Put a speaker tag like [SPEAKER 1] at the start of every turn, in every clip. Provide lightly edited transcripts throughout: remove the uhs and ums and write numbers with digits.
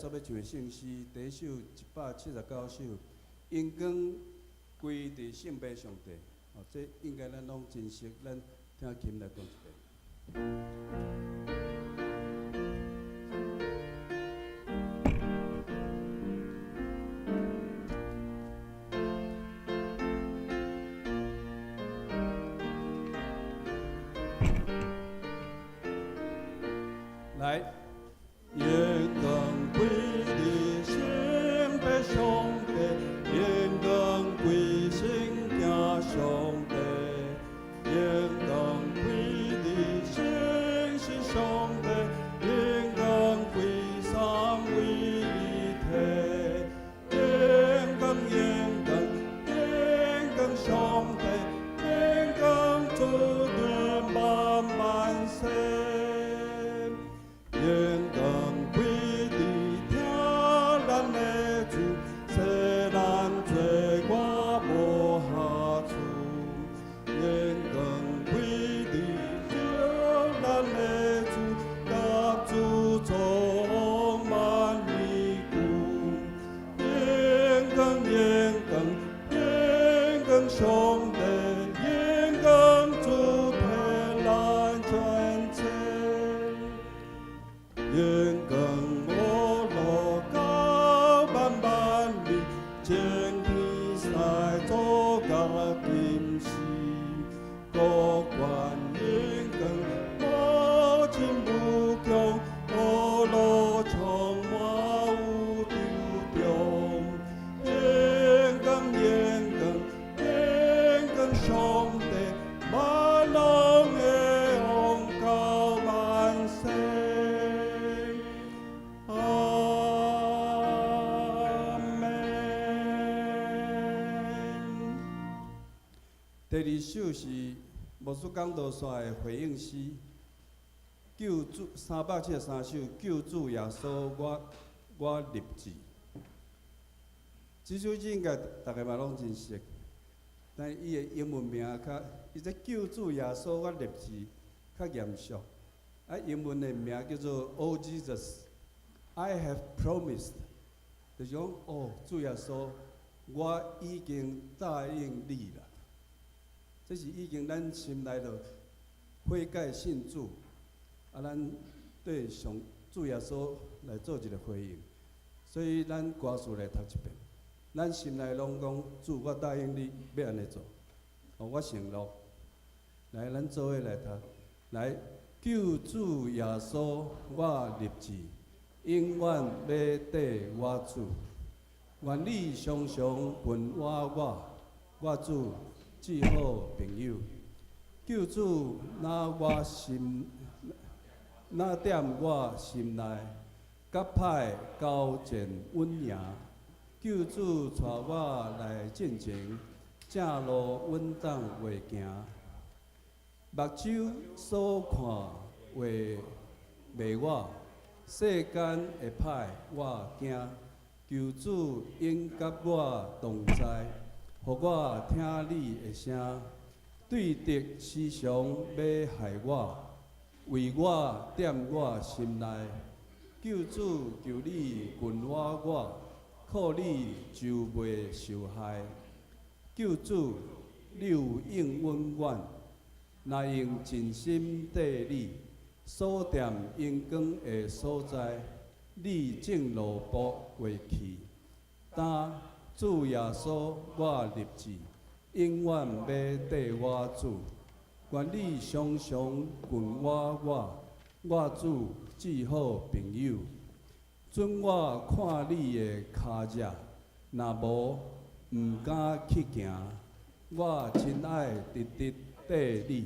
[SPEAKER 1] 所欲唱的聖詩，第一首179首，榮光歸佇聖父上帝。哦，這應該咱攏真熟，咱聽琴來彈一遍。來，榮光歸佇聖父上帝，榮光歸聖囝上帝，榮光歸佇聖神上帝，榮光歸三位一體，榮光榮光榮光上帝，榮光主對萬萬世。榮光歸佇疼咱的主，洗咱罪我無瑕疵。榮光歸佇救咱的主，甲主作王萬年久。榮光榮光榮光上帝，榮光主替咱全切。榮光無路到萬萬里，前天使做甲今時，國權榮光無盡無窮，無路充滿有宙中。榮光榮光榮光上帝，萬能的王到萬世。阿門。第二首是牧師講道煞的回應詩，救主373首，救主耶穌，我立志。這首詩應該大家嘛攏真熟，但伊的英文名較，伊這救主耶穌我立志較嚴肅，啊，英文的名叫做 Oh Jesus，I have promised，就是講哦，主耶穌，我已經答應你啦。這是已經咱心內頭悔改信主，啊，咱對上主耶穌來做一個回應，所以咱歌詞來讀一遍，咱心內攏講主，我答應你欲按呢做，哦，我承諾。來，咱做伙來讀，來，救主耶穌，我立志，永遠欲綴我主，願你常常訓我我，我主至好朋友。救主，若我心，若踮我心內，佮歹交戰穩贏。救主帶我來進前，正路穩當話行。目睭所看畫袂我，世間的歹我驚。求主永佮我同在，予我聽你的聲。對敵時常欲害我，為我踮我心內。救主求你訓我我，靠你就袂受害。救主，你有應允阮，若用盡心綴你，所踮榮光的所在，你正路步過去。當主耶穌，我立志，永遠欲綴我主。願你常常訓我我，我主至好朋友。准我看你的跤跡，若無，毋敢去行。我真愛直直綴你，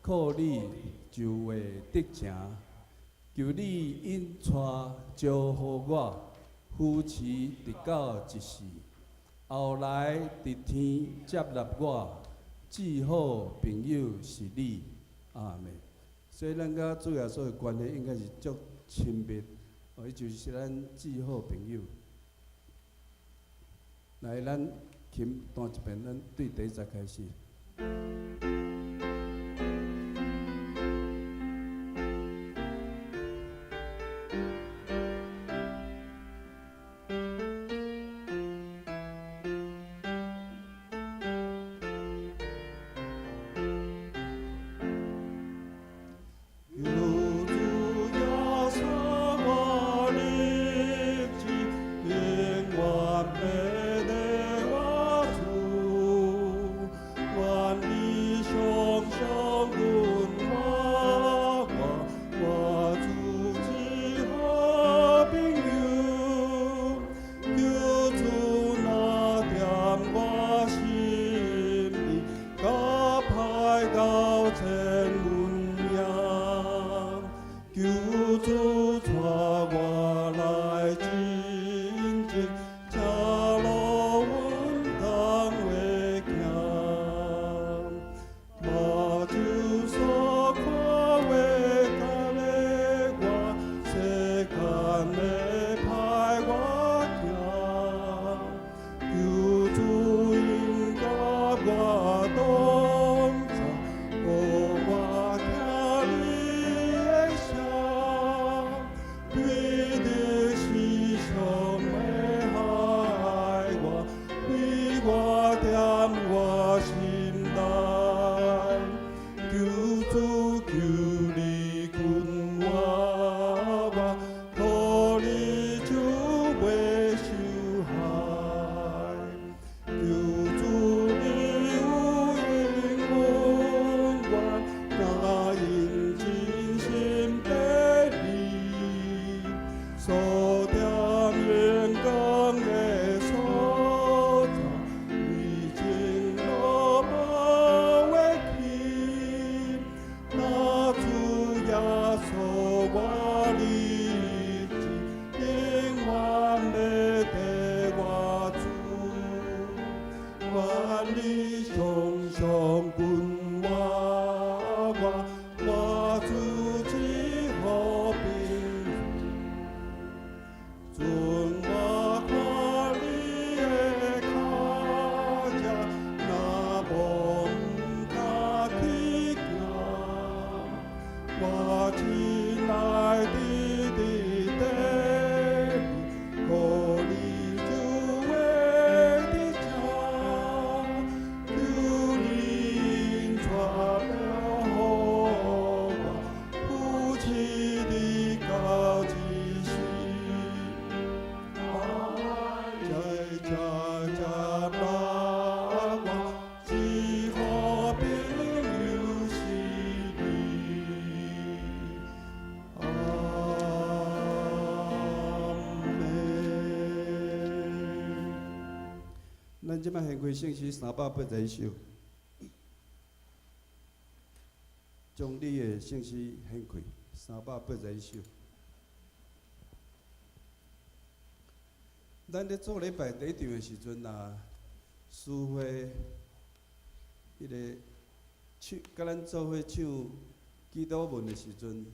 [SPEAKER 1] 靠你就會得成。求你引帶招呼我，扶持直到一世。後來佇天接納我，至好朋友是你。阿門。所以咱佮主耶穌的關係應該是足親密，哦，伊就是咱至好朋友。來，咱琴彈一遍，咱對第一節開始。真情，這路阮通會行。目睭所看袂甲咧我，世間的歹我驚。求主應甲我同在，予我聽你的聲，對你是上的愛我，對我踮我心內。求主求你君我我，予你就袂受害。求主你有應阮願，若因真心得你，所踮榮光的所在，你前路無會去。若主耶穌我立志，永遠欲綴我主。願你常常君我我，我主之好朋友。准我看你的跤跡，若無毋敢去行。我親愛的弟弟，予你就會佇這，求你帶領予我，扶持你到這時。在這這來我，只好朋友是你。阿們。咱這擺獻開聖詩381首，將你的聖詩獻開381首。咱咧做禮拜第一場的時陣啊，司會彼个唱，佮咱做伙唱祈禱文的時陣，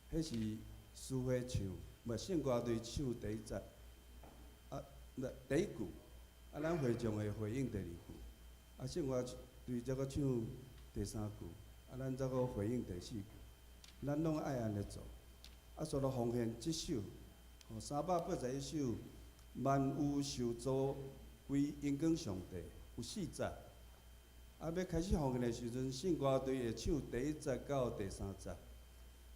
[SPEAKER 1] 彼是司會唱，毋聖歌隊唱第一節，啊，毋第一句，啊，咱會眾會回應第二句，啊，聖歌隊則閣唱第三句，啊，咱則閣回應第四句，咱攏愛按呢做。啊，所以奉獻這首，吼，381首，萬有受造歸榮光上帝，有四節。啊，欲開始奉獻的時陣，聖歌隊會唱第一節到第三節。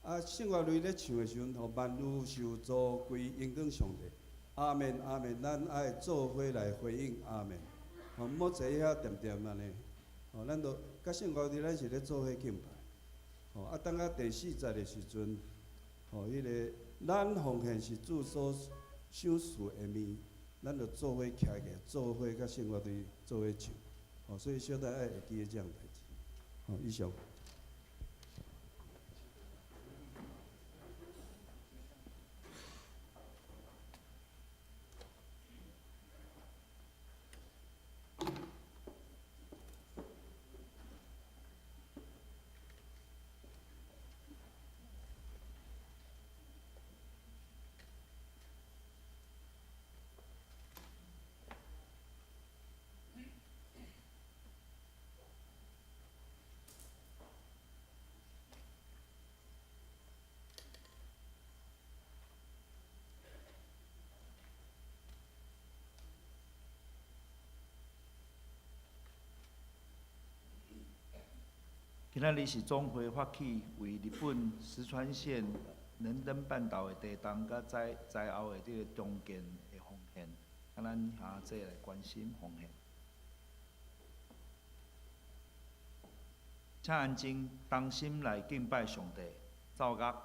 [SPEAKER 1] 啊，聖歌隊咧唱的時陣，吼，萬有受造歸榮光上帝。阿們，阿們，咱愛做伙來回應阿們。吼，毋好坐遐恬恬按呢。吼，咱都佮聖歌隊，咱是咧做伙敬拜。吼，啊，等到第四節的時陣，吼，彼个咱奉獻是主所賞賜的物，咱就做伙徛起來，做伙佮聖歌隊做伙唱。吼，所以小弟愛會記得這項代誌。吼，以上。
[SPEAKER 2] 今仔日是總會發起為日本石川縣能登半島的地動佮災後的這个重建的奉獻，啊，咱下齊來關心奉獻。請安靜，同心來敬拜上帝，奏樂。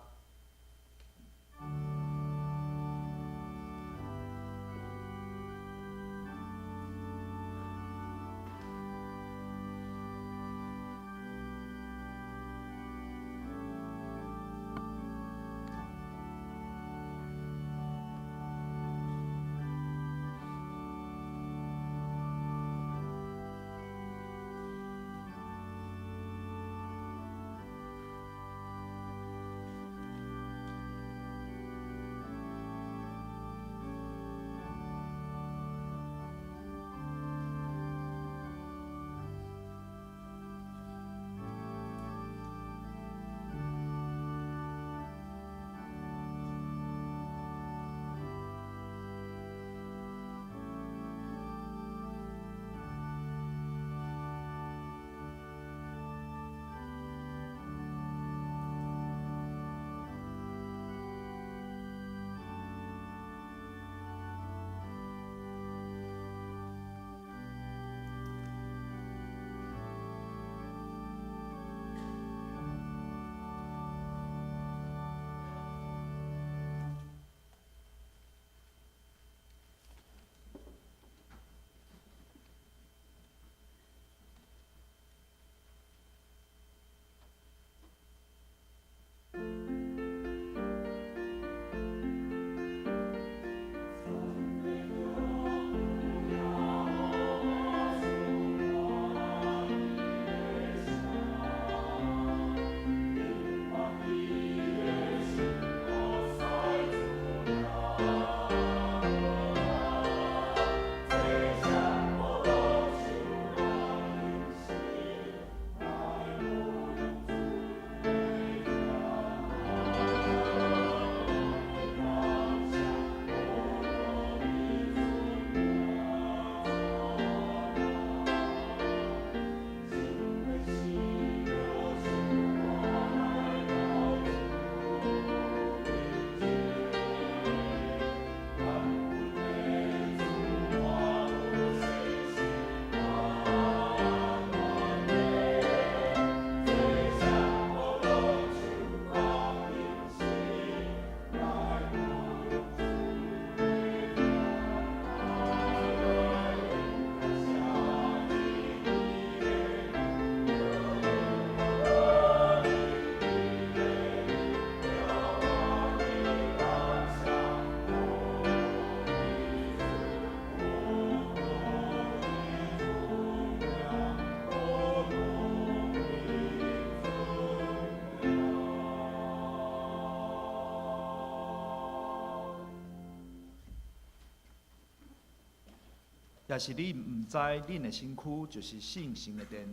[SPEAKER 2] 抑是恁毋知恁的身躯就是圣神的殿，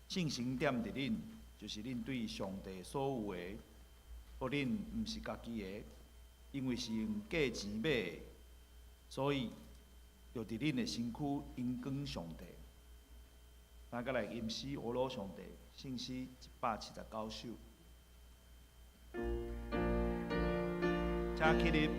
[SPEAKER 2] 圣神踮佇恁，就是恁對上帝所有的，閣恁毋是家己的，因為是用價錢買的，所以著佇恁的身軀榮光上帝。大家來吟詩，呵咾上帝，聖詩179首。請起立。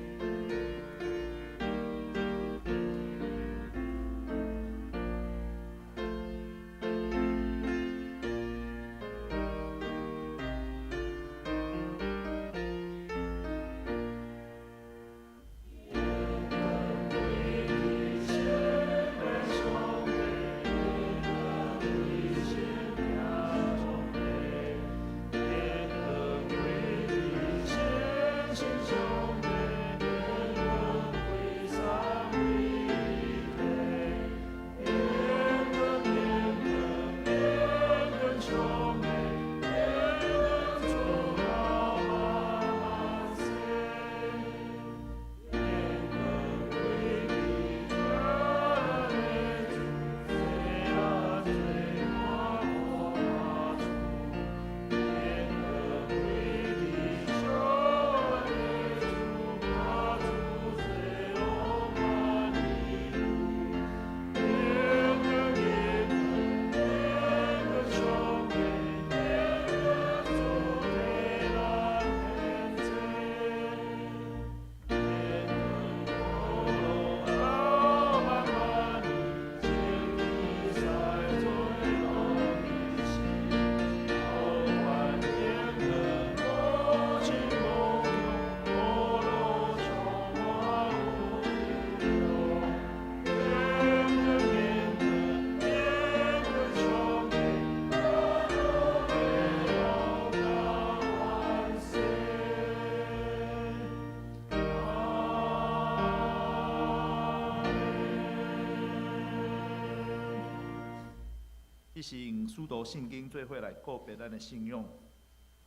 [SPEAKER 2] 這是用使徒信經做伙來告別咱的信仰。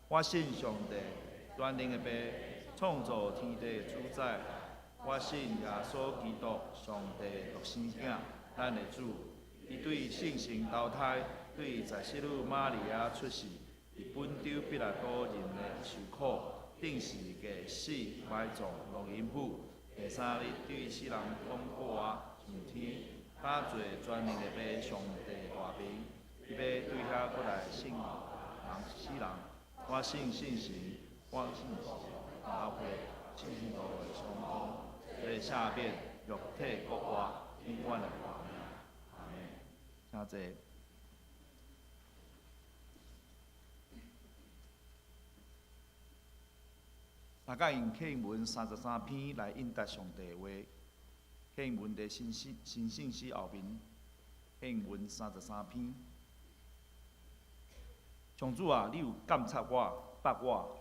[SPEAKER 2] 我信上帝，全能的父，創造天地的主宰。我信耶穌基督，上帝獨生囝，咱的主。伊對聖神投胎，對十四女瑪利亞出世，佇本丟彼拉多人的受苦，釘十字架死埋葬落陰府。第三日對死人講復活上天，搭坐全能的父上帝大爿。伊欲對遐閣來審人死人。我信聖神，我信教會，信聖徒的相通，的赦免，肉體復活，永遠的活命。阿們。請坐。大家用啟應文33篇來應答上帝的話。啟應文佇新聖新聖詩後面，啟應文三十三篇。上主啊，你有監察我，捌我。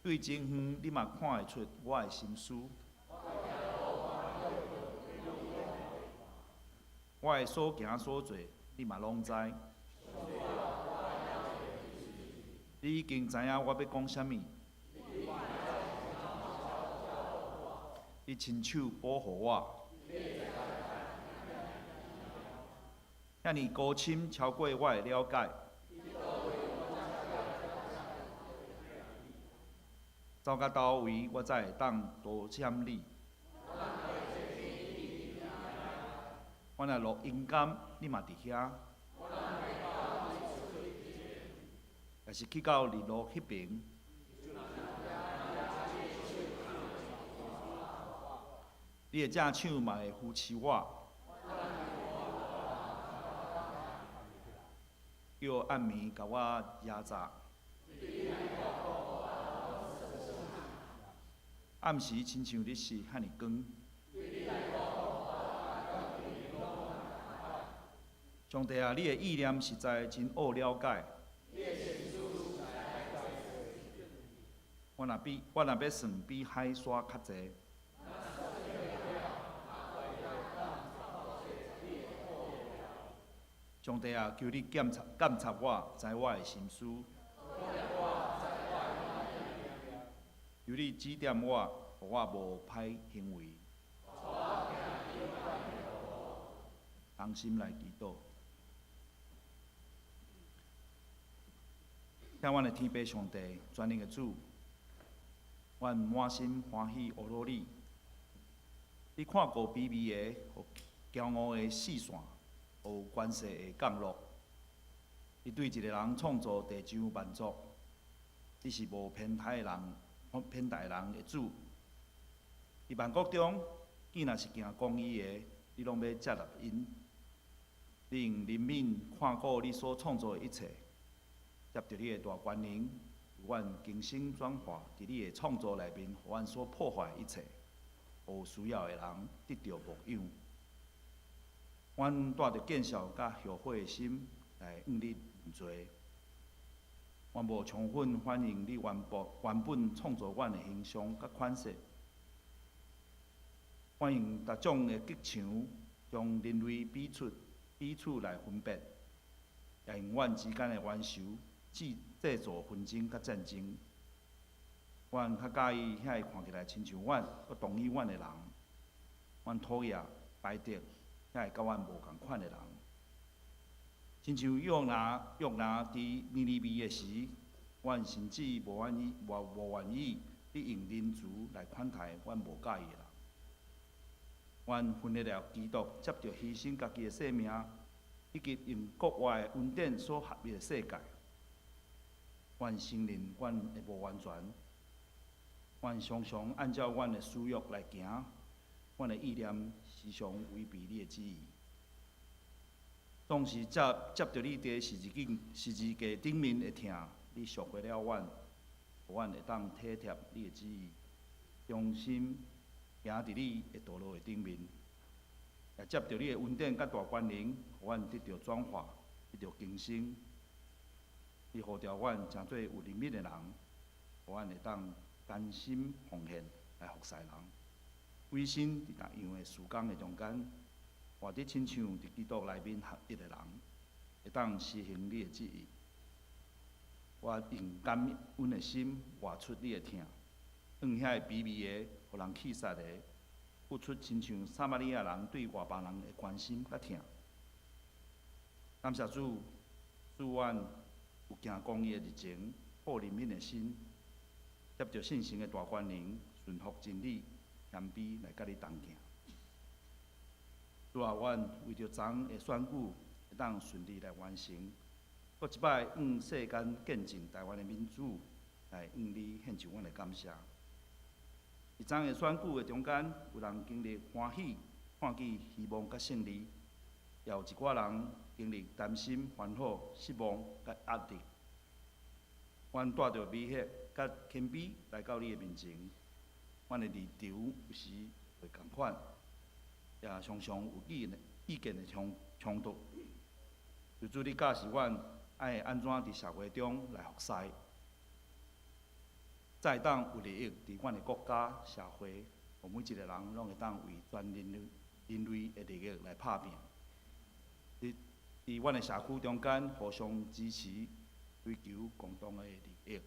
[SPEAKER 2] 對真遠，你嘛看會出我的心思。我的所行所做，你嘛攏知。你已經知影我欲講啥物。你親手保護我。遐爾高深，超過我的了解。走到佗位，我才會當逃閃你？我若落陰間，你嘛佇遐。若是去到日落彼爿，你的正手嘛會扶持我。叫暗暝共我壓榨，暗時親像日時遐爾光。上帝啊，你的意念實在真奧了解。我若欲算，比海沙較濟。上帝啊，求你檢查監察我，知我的心思。求你指點我，予予我無歹行為。同心來祈禱。聽阮的天父上帝，全能的主，阮滿心歡喜呵咾你。你看顧卑微的，予驕傲的四散，予權勢的降落。你對一个人創造地上萬族，你是無偏待人、偏待人的主。佇萬國中，見若是行公義的，你攏欲接納𪜶。你用憐憫看顧你所創造的一切，藉著你的大權能，阮更新轉化，佇你的創造內面，予阮所破壞一切，予有需要的人得著牧養。阮帶著見笑佮後悔的心來向你認罪。阮無充分反映你原本創造阮的形象佮款式。阮用逐種的激情，將人類彼此來分別，也用阮之間的冤仇製造紛爭佮戰爭。阮較佮意遐个看起來親像阮、閣同意阮的人，阮討厭排斥遐个佮阮無仝款的人。親像約拿佇尼尼微的時，阮甚至無願意你用仁慈來款待阮無佮意的人。阮分裂了基督，藉著犧牲家己的性命，以及用國外的恩典所合一的世界。阮承認阮的無完全，阮常常按照阮的私欲來行，阮的意念時常違背你的旨意。總是藉著你佇十字架頂面的疼，你贖回了阮，予阮會當體貼你的旨意，忠心行佇你的道路的頂面，也藉著你的恩典佮大權能，予阮得著轉化，得著更新。你呼召阮成做有憐憫的人，予阮會當甘心奉獻來服侍人，委身佇逐樣的事工的中間，活得親像佇基督內面合一的人，會當實行你的旨意。我用感恩的心活出你的疼，向遐个卑微的、予人棄殺的，付出親像撒瑪利亞人對外邦人的關心佮疼。感謝主，賜阮有行公義的熱情、好憐憫的心，藉著聖神的大權能，順服真理，謙卑來佮你同行。主啊，阮為著昨的選舉會當順利來完成，閣一擺向世間見證台灣的民主，來向你獻上阮的感謝。佇昨的選舉的中間，有人經歷歡喜，看見希望佮勝利；也有一寡人經歷擔心、煩惱、失望佮壓力。阮帶著微血佮謙卑來到你的面前，阮的立場有時袂仝款，也常常有意見的衝突。求主你教示阮愛按怎佇社會中來服侍，才會當有利益佇阮的國家、社會，予每一個人攏會當為全人類的利益來拍拚。佇阮的社區中間互相支持，追求共同的利益。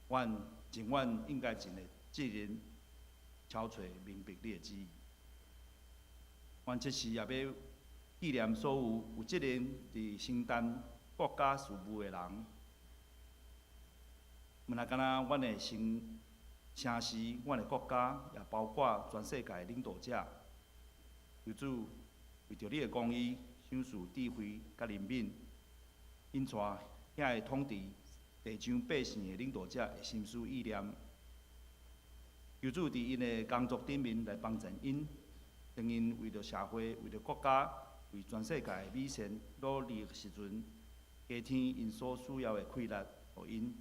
[SPEAKER 2] 阮盡阮應該盡的責任，敲揣明白你的旨意。阮這時也欲紀念所有有責任佇承擔國家事務的人。毋若干焦阮的城市、阮的國家，也包括全世界的領導者。求主為著你的公義，賞賜智慧佮憐憫，引帶遐個統治地上百姓的領導者的心思意念。求主佇𪜶的工作頂面來幫助𪜶，當𪜶為著社會、為著國家、為全世界的美善努力的時陣，加添𪜶所需要的氣力，予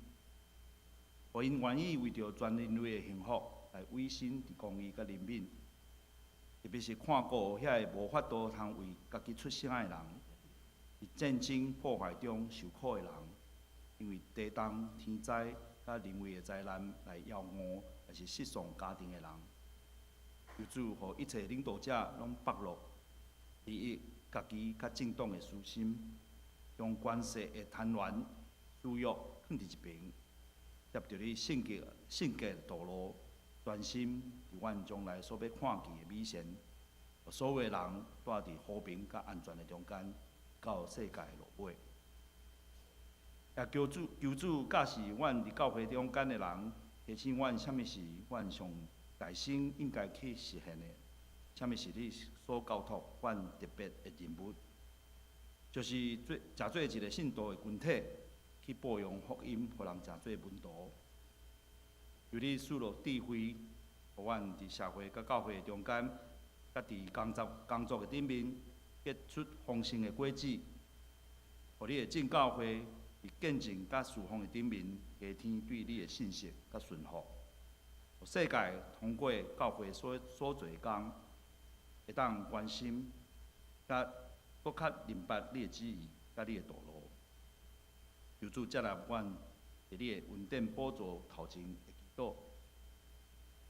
[SPEAKER 2] 𪜶願意為著全人類的幸福來委身佇公義佮憐憫。特別是看顧遐個無法度通為家己出聲的人，佇戰爭破壞中受苦的人，因為地動、天災佮人為的災難來搖誤，抑是失喪家庭的人。求主予一切領導者攏剝落利益家己佮政黨的私心，將權勢的貪婪、私欲囥佇一邊，藉著你聖潔的道路，專心佇阮將來所欲看見的美善，予所有的人蹛佇和平佮安全的中間，到世界落尾。也求主求主教示阮佇教會中間的人，提醒阮啥物是阮上大先應該去實現的，啥物是你所交託阮特別的任務，就是做誠做一个信徒的群體，去報揚福音，予人誠做門徒。求你賜予智慧，予阮佇社會佮教會中間，佮佇工作工作的頂面，結出豐盛的果子，予你的眾教會佇見證佮侍奉的頂面，加添對你的信實佮順服。予世界通過教會所所做的工，會當關心，佮閣較明白你的旨意佮你的道路。求主接納阮佇你的恩典寶座頭前的祈禱，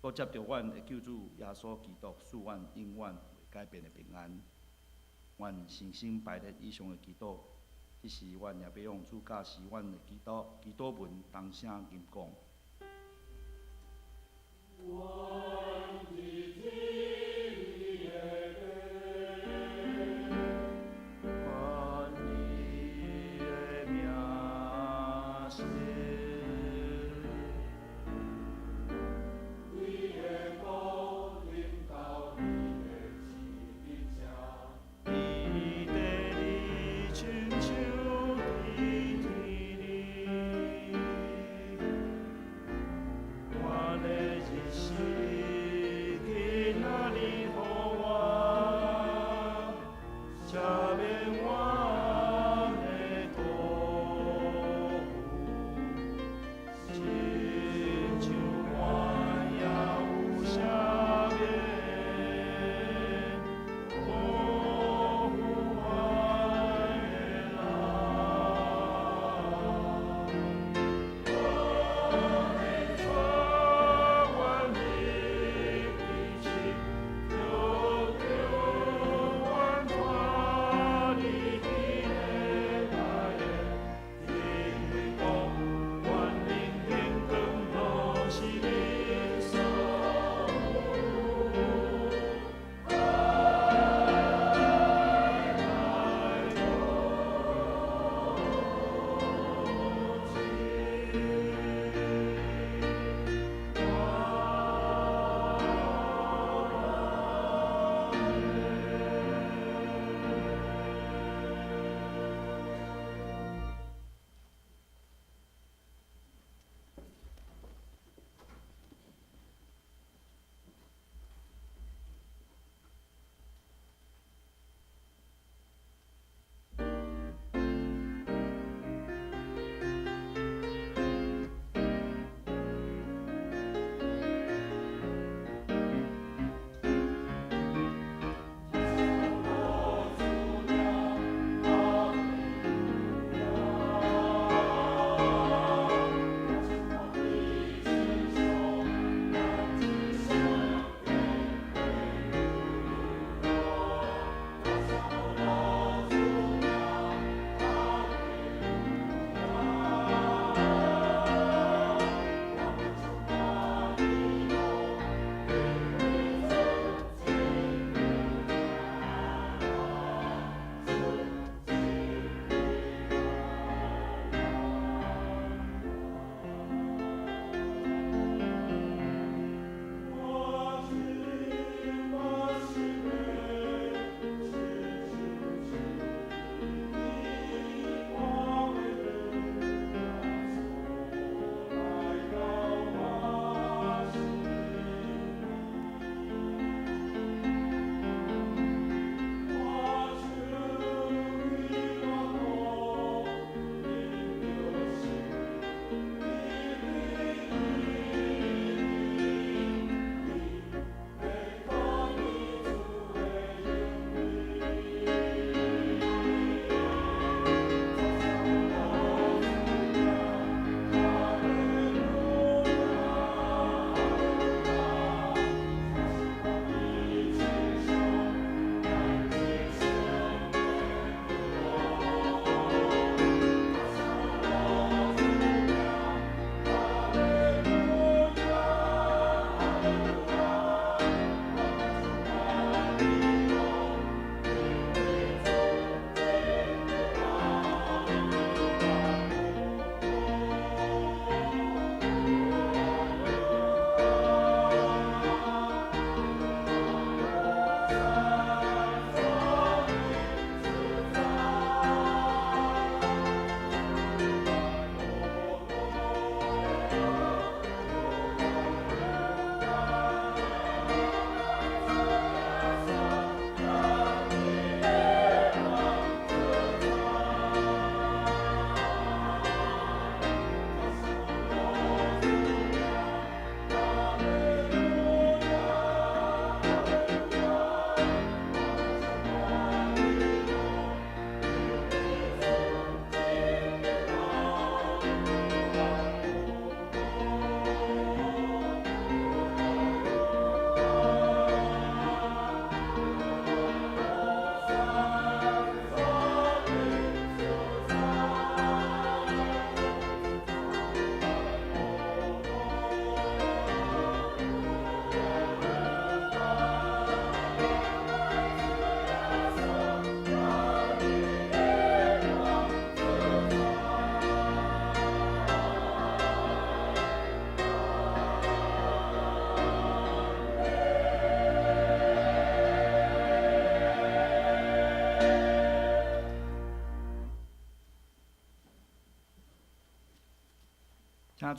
[SPEAKER 2] 閣藉著阮的救主耶穌基督賜阮永遠袂改變的平安。阮誠心排列以上的祈禱，這是阮也欲用主教示阮的祈禱，祈禱文同聲吟講。
[SPEAKER 1] 阮佇天的
[SPEAKER 2] 願你的名聖，
[SPEAKER 1] 你的國臨到，你的旨意成，
[SPEAKER 2] 佇地裡親像佇天裡。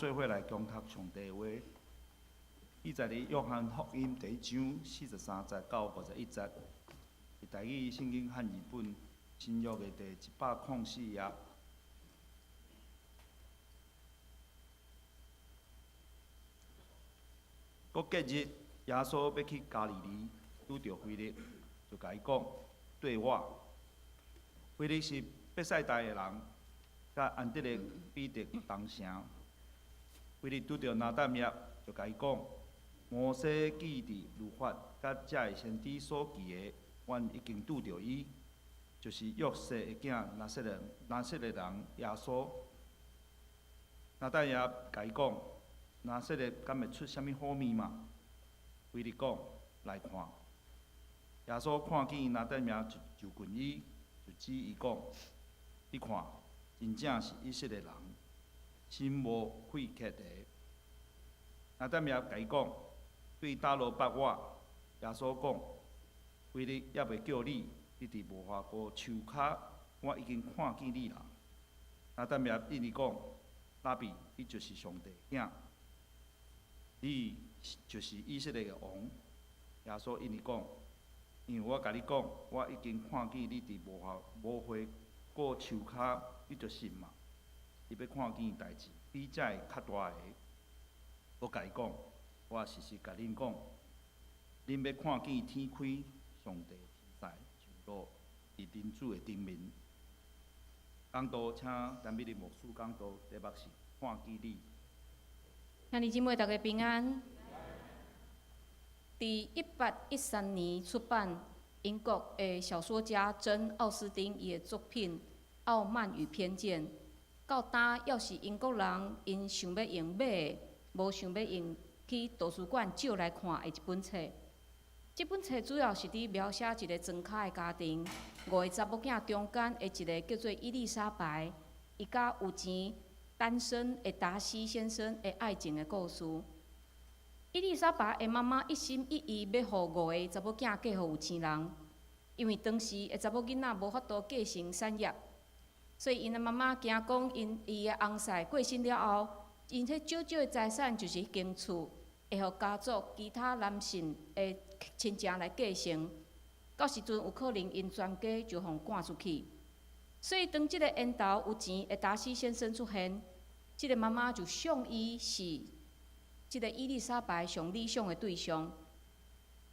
[SPEAKER 2] 做伙來共讀上帝話。記載佇約翰福音第一章四十三節到五十一節，是台語聖經漢字本新約的第一百空四頁。閣隔日，耶穌欲去加利利，拄著腓力，就共伊講：綴我。腓力是伯賽大的人，佮安德烈、彼得同城。腓力拄著拿但業，就共伊講：摩西記佇律法佮遮的先知所記的，阮已經拄著伊，就是約瑟的囝拿撒勒拿撒勒人耶穌。拿但業共伊講：拿撒勒敢會出啥物好物嗎？腓力講：來看。耶穌看見拿但業就近伊，就指伊講：你看，真正是以色列人，心無偽騙的。拿但業共伊講：對佗落捌我？耶穌講：腓力猶未叫你，你佇無花果樹跤，我已經看見你啦。拿但業應伊講：拉比，你就是上帝囝，你就是以色列的王。耶穌應伊講：因為我共你講，我已經看見你佇無花無花果樹跤，你就信嗎？你欲看見代誌比這个較大的。我共伊講，我實實共恁講，恁欲看見天開，上帝天使降落佇人子的頂面。講道，請陳美麗牧師講道，題目是看見你。
[SPEAKER 3] 兄弟姊妹，大家平安。佇一八一三年出版，英國的小說家珍·奧斯汀伊的作品《傲慢與偏見》，到今猶是英國人𪜶想欲用買的，無想欲用去圖書館借來看的一本冊。這本冊主要是佇描寫一個莊跤的家庭，五个查某囝中間的一个叫做伊麗莎白，伊佮有錢單身的達西先生的愛情的故事。伊麗莎白的媽媽一心一意欲予五个查某囝嫁予有錢人，因為當時的查某囡仔無法度繼承產業，所以𪜶的媽媽驚講，𪜶伊的翁婿過身了後，𪜶彼少少的財產就是彼間厝，會予家族其他男性的親情來繼承，到時陣有可能𪜶全家就予趕出去。所以當這个緣投有錢的達西先生出現，這个媽媽就相伊是這个伊麗莎白上理想的對象。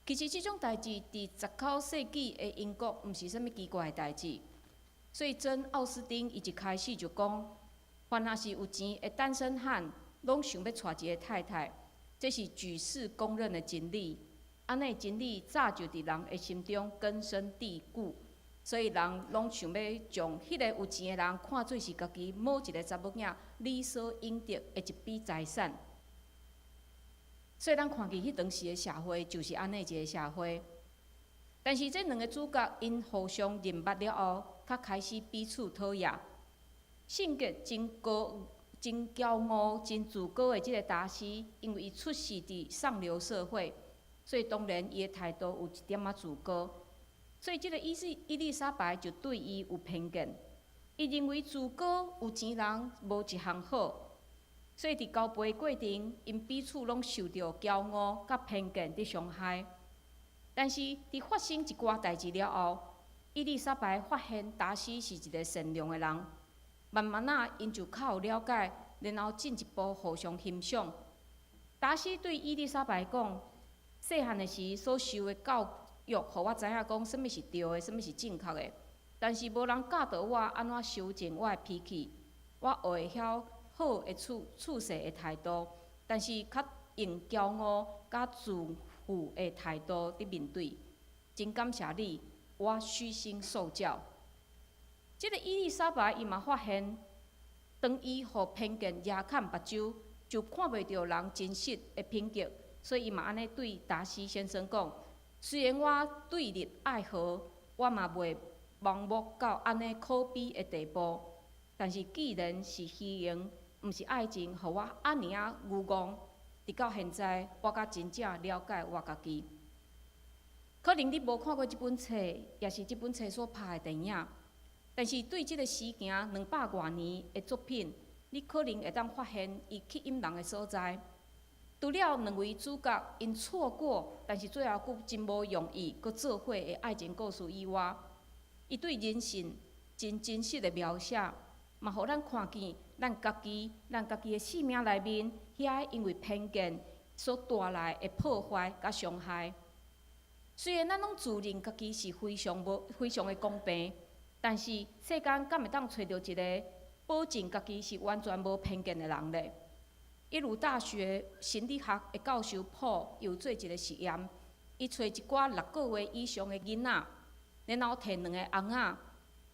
[SPEAKER 3] 其實這種代誌佇十九世紀的英國毋是啥物奇怪的代誌。所以珍奧斯汀伊一開始就講，凡若是有錢的單身漢，攏想欲娶一个太太，這是舉世公認的真理。按呢真理早就佇人的心中根深蒂固，所以人攏想欲將彼个有錢的人看做是家己某一个查某囝理所應得的一筆財產。所以咱看見彼當時的社會就是按呢一个社會。但是這兩个主角𪜶互相認捌了後，才開始彼此討厭。性格真高、真驕傲、真自高的這个達西，因為伊出世佇上流社會，所以當然伊的態度有一點仔自高。所以這个伊是伊麗莎白就對伊有偏見，伊認為自高有錢人無一項好。所以佇交陪過程，𪜶彼此攏受著驕傲佮偏見佇傷害。但是佇發生一寡代誌了後，伊麗莎白發現達西是一个善良的人，慢慢仔𪜶就較有了解，然後進一步互相欣賞。達西對伊麗莎白講：細漢的時所受的教育，予我知影講啥物是對的，啥物是正確的。但是無人教導我按怎修正我的脾氣，我學會曉好的處處世的態度，但是較用驕傲佮自負的態度佇面對。真感謝你，我虛心受教。這个伊麗莎白伊嘛發現，當伊予偏見壓崁目睭，就看袂著人真實的品格，所以伊嘛按呢對達西先生講：雖然我對你愛好，我嘛袂盲目到按呢可悲的地步。但是既然是虛榮，毋是愛情，予我按呢仔愚戇，直到現在，我才真正了解我家己。可能你無看過這本冊，也是這本冊所拍的電影，但是對這个時行兩百外年的作品，你可能會當發現伊吸引人的所在。除了兩位主角𪜶錯過，但是最後閣真無容易閣做伙的愛情故事以外，伊對人性真真實的描寫，嘛予咱看見咱家己的生命內面，遐因為偏見所帶來的破壞佮傷害。雖然咱攏自認家己是非常無非常的公平，但是世間敢會當揣著一个保證家己是完全無偏見的人咧？耶魯大學心理學的教授普有做一个實驗，伊揣一寡6個月以上的囡仔，然後提兩个尪仔，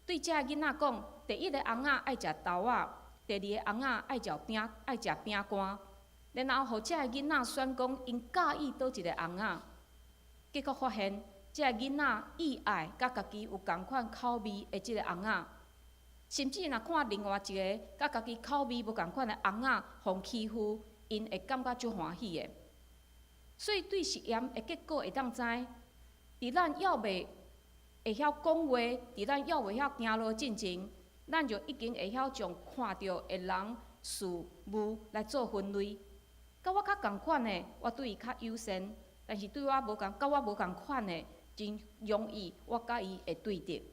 [SPEAKER 3] 對這个囡仔講：第一个尪仔愛食豆仔，第二个尪仔愛食餅乾。然後予這个囡仔選講，𪜶佮意佗一个尪仔。結果發現，這个囡仔意愛佮家己有仝款口味的這个尪仔。甚至若看另外一个佮家己口味無仝款的尪仔，予欺負，𪜶會感覺足歡喜的。所以對實驗的結果會當知，佇咱猶未會曉講話，佇咱猶未曉行路進前，咱就已經會曉將看著的人事物來做分類。佮我較仝款的，我對伊較友善；但是對我無仝，佮我無仝款的，真容易我佮伊會對敵。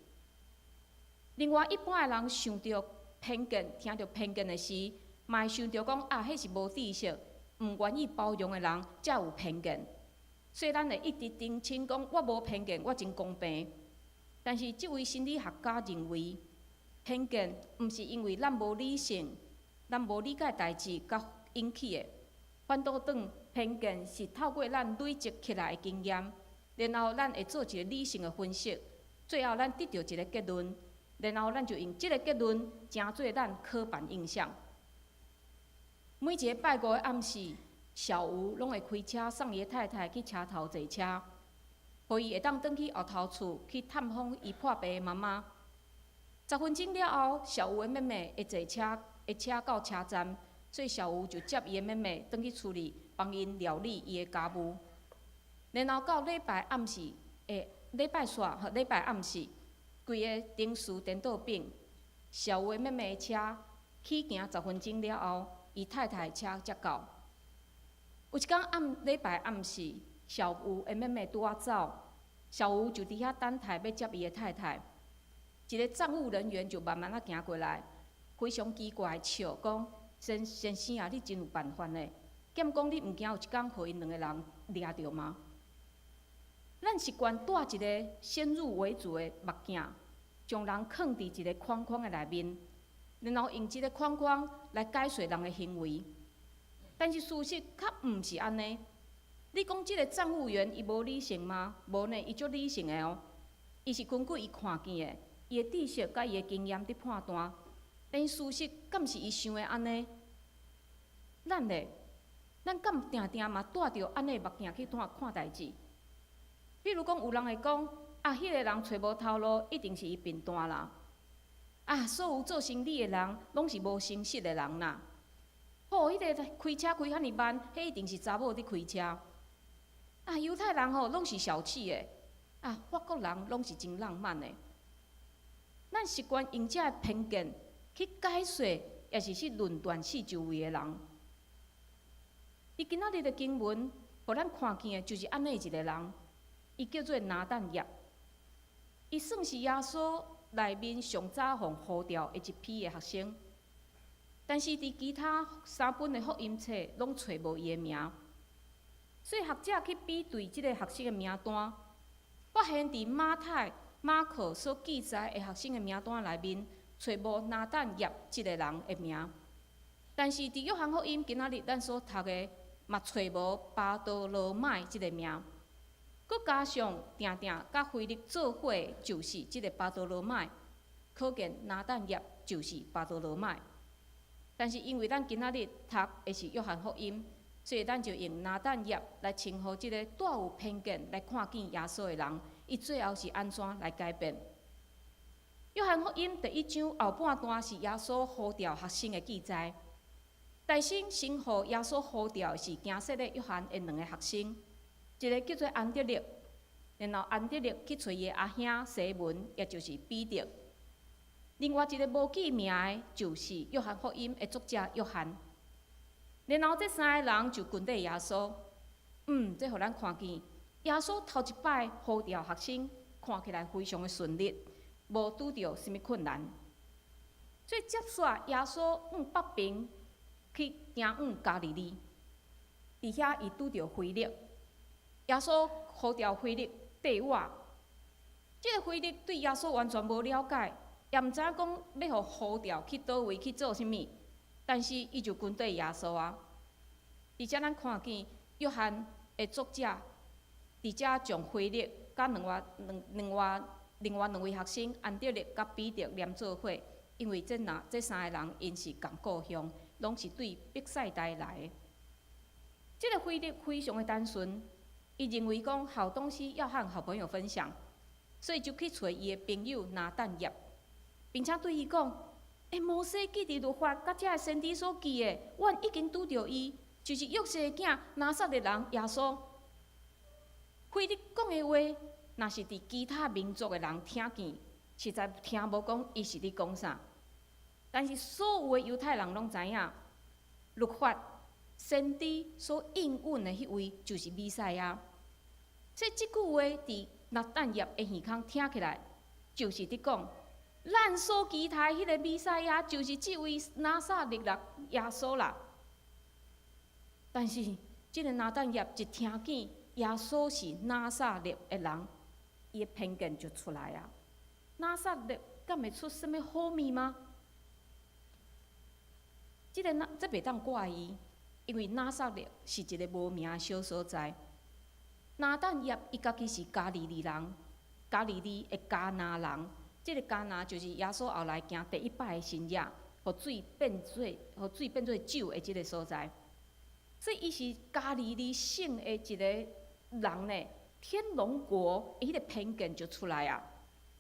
[SPEAKER 3] 另外，一般的人想著偏見，聽著偏見的時，嘛會想著講啊，彼是無知識、毋願意包容的人才有偏見。所以，咱會一直澄清講，我無偏見，我真公平。但是，這位心理學家認為，偏見毋是因為咱無理性、咱無理解代誌佮引起的，反倒轉偏見是透過咱累積起來的經驗，然後咱會做一个理性的分析，最後咱得著一个結論。然後咱就用這个結論，成做咱刻板印象。每一个拜五的暗時，小吳攏會開車送伊的太太去車頭坐車，予伊會當轉去後頭厝去探訪伊破病的媽媽。10分鐘了後，小吳的妹妹會坐車，會車到車站，所以小吳就接伊的妹妹轉去厝裡幫𪜶料理伊的家務。然後到禮拜暗時，禮拜四和禮拜暗時，規个程序顛倒反，小吳的妹妹的車起行10分鐘了後，伊太太的車才到。有一工暗禮拜暗時，小吳的妹妹拄仔走，小吳就佇遐等待欲接伊的太太。一个站務人員就慢慢仔行過來，非常奇怪笑講：“先先生啊，你真有辦法呢？敢講你毋驚有一工予𪜶兩个人掠著嗎？”咱習慣戴一个先入為主的目鏡，將人囥佇一个框框的內面，然後用這个框框來解釋人的行為。但是事實較毋是按呢。你講這个站務員伊無理性嗎？無呢，伊足理性的哦。伊是根據伊看見的，伊的知識佮伊的經驗佇判斷。但是事實敢是伊想的按呢？咱咧，咱敢定定嘛戴著按呢目鏡去看看代誌？比如講，有人會講啊，彼个人揣無頭路，一定是伊貧惰啦。啊，所有做生理的人，攏是無誠實的人啦。吼，彼个開車開遐爾慢，彼一定是查某佇開車。啊，猶太人吼攏是小氣的，啊，法國人攏是真浪漫的。咱習慣用這个偏見去解釋，抑是去論斷四周圍的人。伊今仔日的經文，予咱看見的就是按呢一个人。伊叫做拿但業，伊算是耶穌內面上早予呼召的一批的學生，但是佇其他三本的福音冊攏揣無伊的名，所以學者去比對這个學生的名單，發現佇馬太、馬可所記載的學生的名單內面，揣無拿但業這个人的名，但是佇約翰福音今仔日咱所讀的，嘛揣無巴多羅買這个名。閣加上定定佮腓力做伙，就是這个巴多羅買，可見拿但業就是巴多羅買。但是因為咱今仔日讀的是約翰福音，所以咱就用拿但業來稱呼這个帶有偏見來看見耶穌的人，伊最後是按怎來改變？約翰福音第一章後半段是耶穌呼召學生的記載。大先先予耶穌呼召的是驚洗禮約翰的兩个學生。一个叫做安德烈，然後安德烈去揣伊的阿兄西門，也就是彼得。另外一个無記名的，就是約翰福音的作者約翰。然後這三个人就跟綴耶穌。這予咱看見耶穌頭一擺呼召學生，看起來非常的順利，無拄著啥物困難。所以接續耶穌往北邊去行往加利利，佇遐伊拄著腓力。耶穌呼召腓力綴我。這个腓力對耶穌完全無了解，也毋知影講欲予呼召去佗位去做啥物，但是伊就跟綴耶穌啊。佇遮咱看見約翰的作者，佇遮將腓力佮另外兩位學生安德烈佮彼得連做伙，因為這三个人𪜶是仝故鄉，攏是對伯賽大來的。這个腓力非常的單純，伊認為講好東西要和好朋友分享，所以就去揣伊的朋友拿但業，並且對伊講：欸，摩西記佇律法，佮遮的先知所記的，阮已經拄著伊，就是約瑟的囝拿撒勒人耶穌。腓力講的話，若是佇其他民族的人聽見，實在聽無講伊是佇講啥。但是所有的猶太人攏知影，律法、先知所應允的彼位就是彌賽亞。所以這句話佇拿但業的耳孔聽起來，就是佇講，咱所期待彼个彌賽亞，就是這位拿撒勒人耶穌啦。但是，這个拿但業一聽見耶穌是拿撒勒的人，伊的偏見就出來啊。拿撒勒敢會出啥物好物嗎？這个這袂當怪伊，因為拿撒勒是一个無名的小所在。拿但業伊家己是加利利人，加利利的迦拿人。這个迦拿就是耶穌後來行第一擺的神跡，予水變做酒的這个所在。所以伊是加利利省的一个人呢，天龍國彼个偏見就出來啊。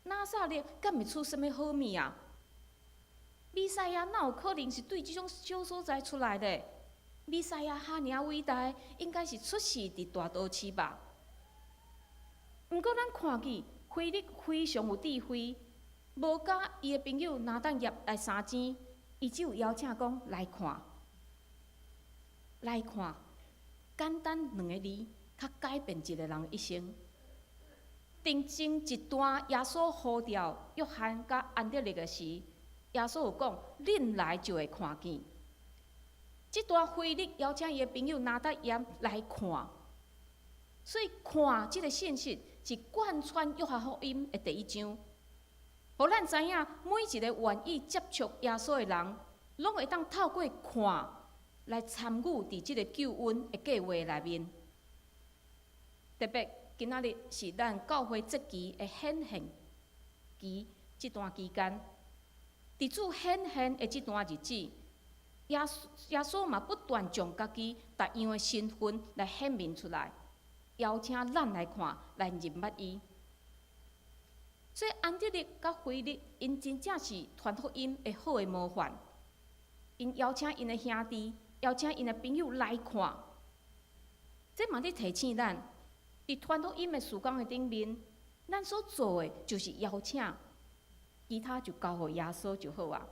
[SPEAKER 3] 拿撒勒敢會出啥物好物啊？彌賽亞哪有可能是對這種小所在出來的？彌賽亞遐爾偉大，應該是出世佇大都市吧？毋過咱看見腓力非常有智慧，無共伊的朋友拿但業來相爭，伊只有邀請講來看，來看，簡單兩個字，較改變一个人一生。定前一段耶穌呼召約翰佮安德烈的時，耶穌有講：恁來就會看見。這段腓力邀請伊的朋友拿但業來看，所以看這个信息是貫穿約翰福音的第一章，予咱知影每一个願意接觸耶穌的人，攏會當透過看來參與佇這个救恩的計劃內面。特別今仔日是咱教會節期的顯現期，這段期間，佇主顯現的這段日子，耶穌嘛不斷將家己逐樣的身份來顯明出來，邀請咱來看，來認捌伊。所以安德烈佮腓力，𪜶真正是傳福音的好的模範。𪜶邀請𪜶的兄弟，邀請𪜶的朋友來看，這嘛佇提醒咱，佇傳福音的事工的頂面，咱所做的就是邀請，其他就交予耶穌就好啊。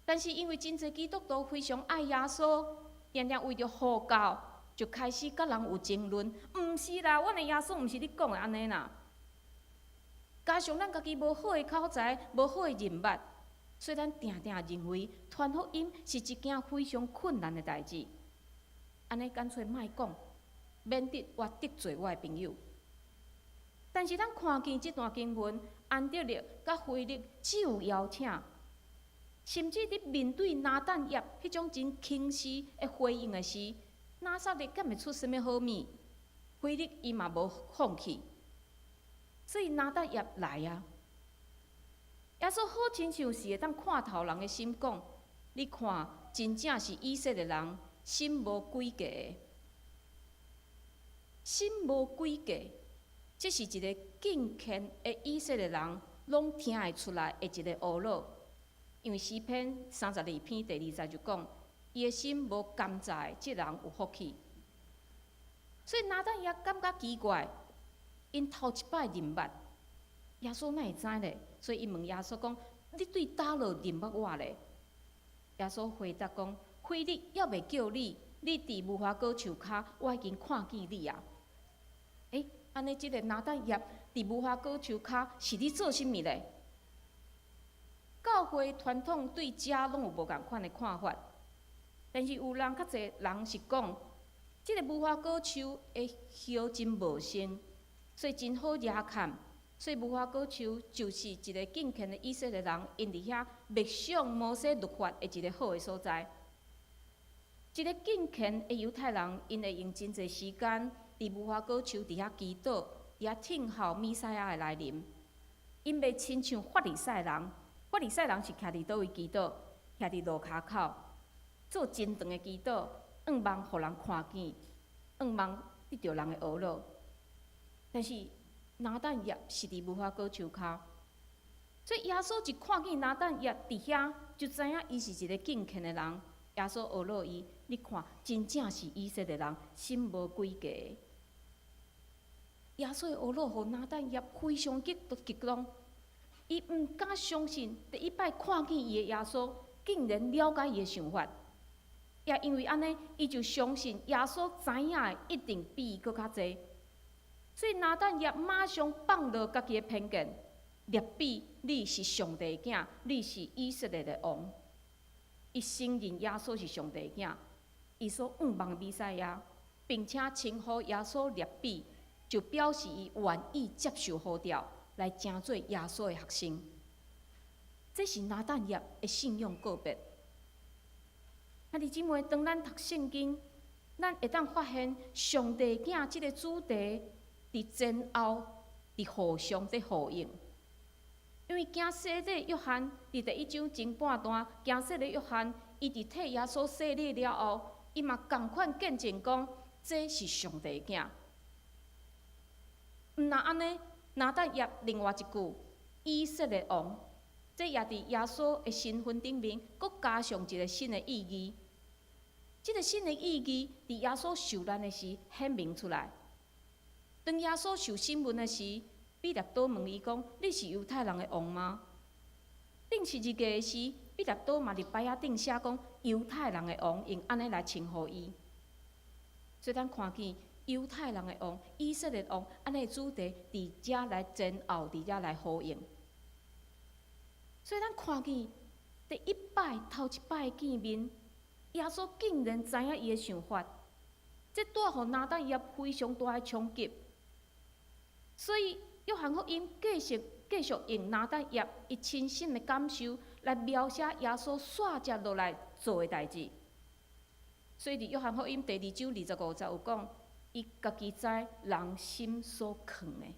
[SPEAKER 3] 但是因為真濟基督徒非常愛耶穌，定定為著護教，就開始佮人有爭論。毋是啦，阮的耶穌毋是你講的按呢啦。加上咱家己無好的口才，無好的人脈，所以咱定定認為傳福音是一件非常困難的代誌。按呢乾脆莫講，免得我得罪我的朋友。但是咱看見這段經文，安德烈佮腓力只有邀請，甚至佇面對拿但業彼種真輕視的回應的時，拿撒勒敢會出啥物好物？腓力伊嘛無放棄，所以拿但業來啊。耶穌好親像是會當看透人的心，講：你看，真正是以色列人，心無詭計的，心無詭計，這是一个敬虔的以色列人攏聽會出來的一个懊惱。因為詩篇32篇第二節就講，伊的心無甘在，這人有福氣。所以拿但業感覺奇怪，𪜶頭一擺認捌，耶穌哪會知咧？所以伊問耶穌講：你對佗落認捌我咧？耶穌回答講：腓力猶未叫你，你佇無花果樹跤，我已經看見你啊！欸，按呢，這個拿但業佇無花果樹跤是咧做啥物咧？教會傳統對遮攏有無仝款的看法，但是有人較濟人是講，這個無花果樹的葉真茂盛，所以真好掠崁，所以無花果樹就是一個敬虔的以色列人，𪜶佇遐默想摩西律法的一個好的所在。一個敬虔的猶太人，𪜶會用真濟時間佇無花果樹佇遐祈禱，佇遐聽候彌賽亞的來臨。𪜶袂親像法利賽人，法利賽人是徛佇佗位祈禱，徛佇路跤口做真長的祈禱，向望予人看見，向望得著人的呵咾。但是拿但業是佇無花果樹跤，所以耶穌一看見拿但業佇遐，就知影伊是一個敬虔的人。耶穌呵咾伊，你看，真正是以色列人，心無詭計。耶穌的呵咾，予拿但業非常激激動，伊毋敢相信，第一擺看見伊的耶穌，竟然了解伊的想法。也因為按呢，伊就相信耶穌知影的一定比伊閣較濟。所以拿但業馬上放落家己的偏見，辣彼，你是上帝的囝，你是以色列的王。伊承認耶穌是上帝的囝，伊所向望的彌賽亞，並且稱呼耶穌辣彼，就表示伊願意接受呼召來成做耶穌的學生。這是拿但業的信仰告白。兄弟姊妹，當咱讀聖經，咱會當發現上帝囝這個主題佇前後佇互相佇呼應。因為行洗禮約翰佇第一章前半段，行洗禮約翰，伊佇替耶穌洗禮了後，伊嘛仝款見證講，這是上帝囝。毋但按呢，拿但業另外一句以色列王，這也佇耶穌的身份頂面，閣加上一個新的意義。這個新的意義，佇耶穌受難的時顯明出來。當耶穌受審問的時，彼拉多問伊講：你是猶太人的王嗎？釘十字架的時，彼拉多嘛佇牌仔頂寫講猶太人的王，用按呢來稱呼伊。所以咱看見猶太人的王、以色列王，按呢主題佇遮來前後，佇遮來呼應。所以咱看見第一擺、頭一擺見面，耶穌竟然知影伊的想法，這帶予拿但業非常大的衝擊。所以約翰福音繼續繼續用拿但業伊親身的感受來描寫耶穌煞接落來做的代誌。所以佇約翰福音第二章25節有講，伊家己知人心所囥的，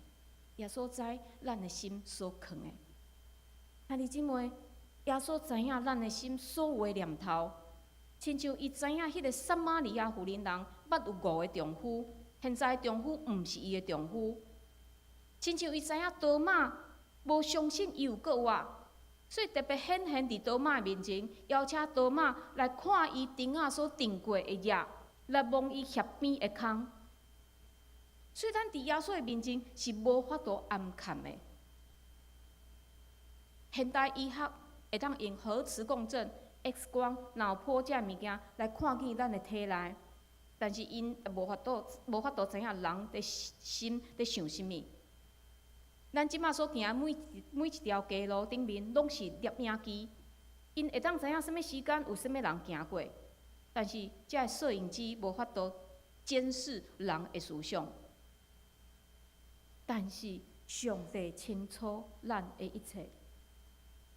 [SPEAKER 3] 耶穌知咱的心所囥的。兄弟姊妹，耶穌知影咱的心所有的念頭，親像伊知影彼個撒瑪利亞婦人人捌有五個丈夫，現在丈夫毋是伊的丈夫。親像伊知影多馬無相信伊有復活，所以特別顯現佇多馬面前，邀請多馬來看伊釘仔所釘過的跡，來摸伊額邊的空。所以咱佇耶穌的面前是無法度掩崁的。現代醫學會當用核磁共振、X 光、腦波這物件來看見咱的體內，但是𪜶無法度無法度知影人佇心佇想啥物。咱這馬所行每每一條街路頂面，攏是攝影機，𪜶會當知影啥物時間有啥物人行過，但是這个攝影機無法度監視人的思想。但是上帝清楚咱的一切，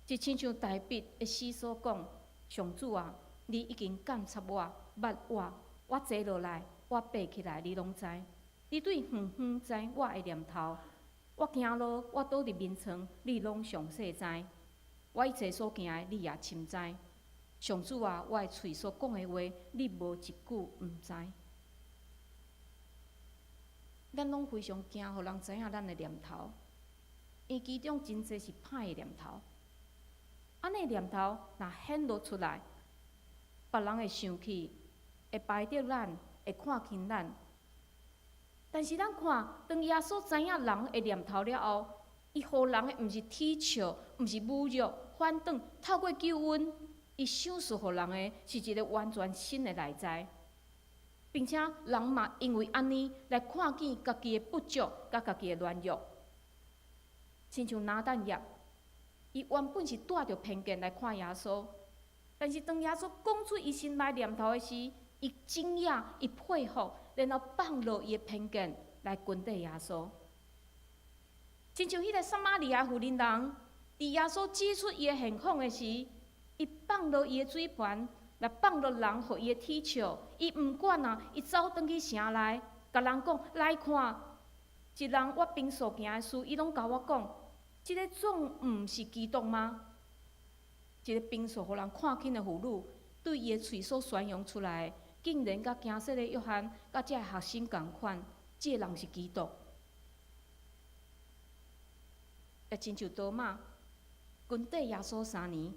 [SPEAKER 3] 就親像大衛的詩所講：上主啊，你已經監察我，捌我，我坐落來，我爬起來，你攏知。你對遠遠知我的念頭。我行路，我倒佇眠床，你攏詳細知。我一切所行的，你也深知。上主啊，我的喙所講的話，你無一句毋知。咱攏非常驚，予人知影咱的念頭，因為其中真濟是歹的念頭。按呢念頭若顯露出來，別人會生氣，會排斥咱，會看輕咱。但是咱看，當耶穌知影人的念頭了後，伊予人的毋是恥笑，毋是侮辱，反轉透過救恩，伊賞賜予人的是一个完全新的內在，並且人嘛因為按呢來看見家己的不足，佮家己的軟弱。親像拿但業，伊原本是帶著偏見來看耶穌，但是當耶穌講出伊心內念頭的時，伊驚訝，伊佩服，然後放落伊的偏見來跟綴耶穌。親像彼个撒瑪利亞婦人人，佇耶穌指出伊的現況的時，伊放落伊的水盤，來放落人予伊的恥笑，伊毋管啊，伊走轉去城內，共人講來看，一人我平素行的事，伊攏共我講，這个總毋是基督嗎？一个平素予人看輕的婦女，對伊的喙所宣揚出來，竟然佮驚洗禮約翰，佮這个學生仝款，這个人是基督。也親像多馬跟綴耶穌3年，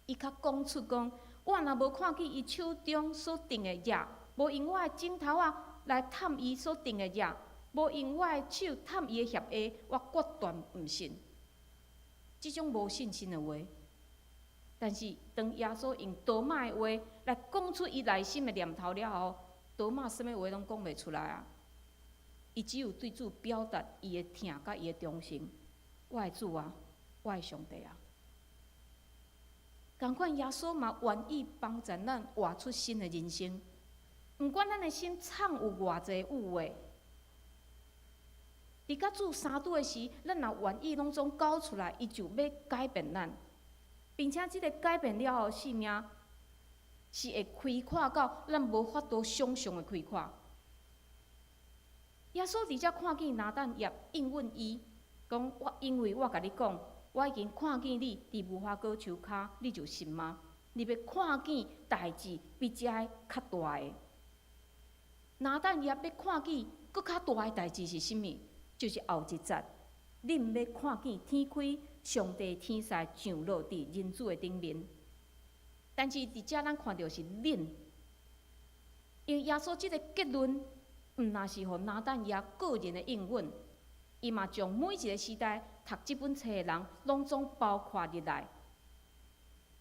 [SPEAKER 3] 伊較講出講：我若無看見伊手中所釘的跡，無用我的指頭仔來探伊所釘的跡，無用我的手探伊的脅下，我決斷毋信。這種無信心的話，但是當耶穌用多馬的話來講出伊內心的念頭了後，多馬啥物話攏講袂出來啊！伊只有對主表達伊的疼佮伊的忠誠。我的主啊，我的上帝啊！仝款耶穌嘛願意幫助咱活出新的人生。毋管咱的心藏有偌濟誤會，佇佮主相拄的時，咱若願意攏總交出來，伊就欲改變咱，並且這个改變了後，性命是會開闊到咱無法度想像的開闊。耶穌佇遮看見拿但業應允伊。講我因為我共你講，我已經看見你佇無花果樹跤，你就信嗎？你欲看見代誌比這个較大的。拿但業欲看見閣較大的代誌是啥物？就是後一節，恁欲看見天開，上帝天使降落佇人子的頂面。但是佇遮咱看著是恁，因為耶穌這个結論，毋若是予拿但業個人的應允。伊嘛將每一个時代讀這本冊的人，攏總包括入來。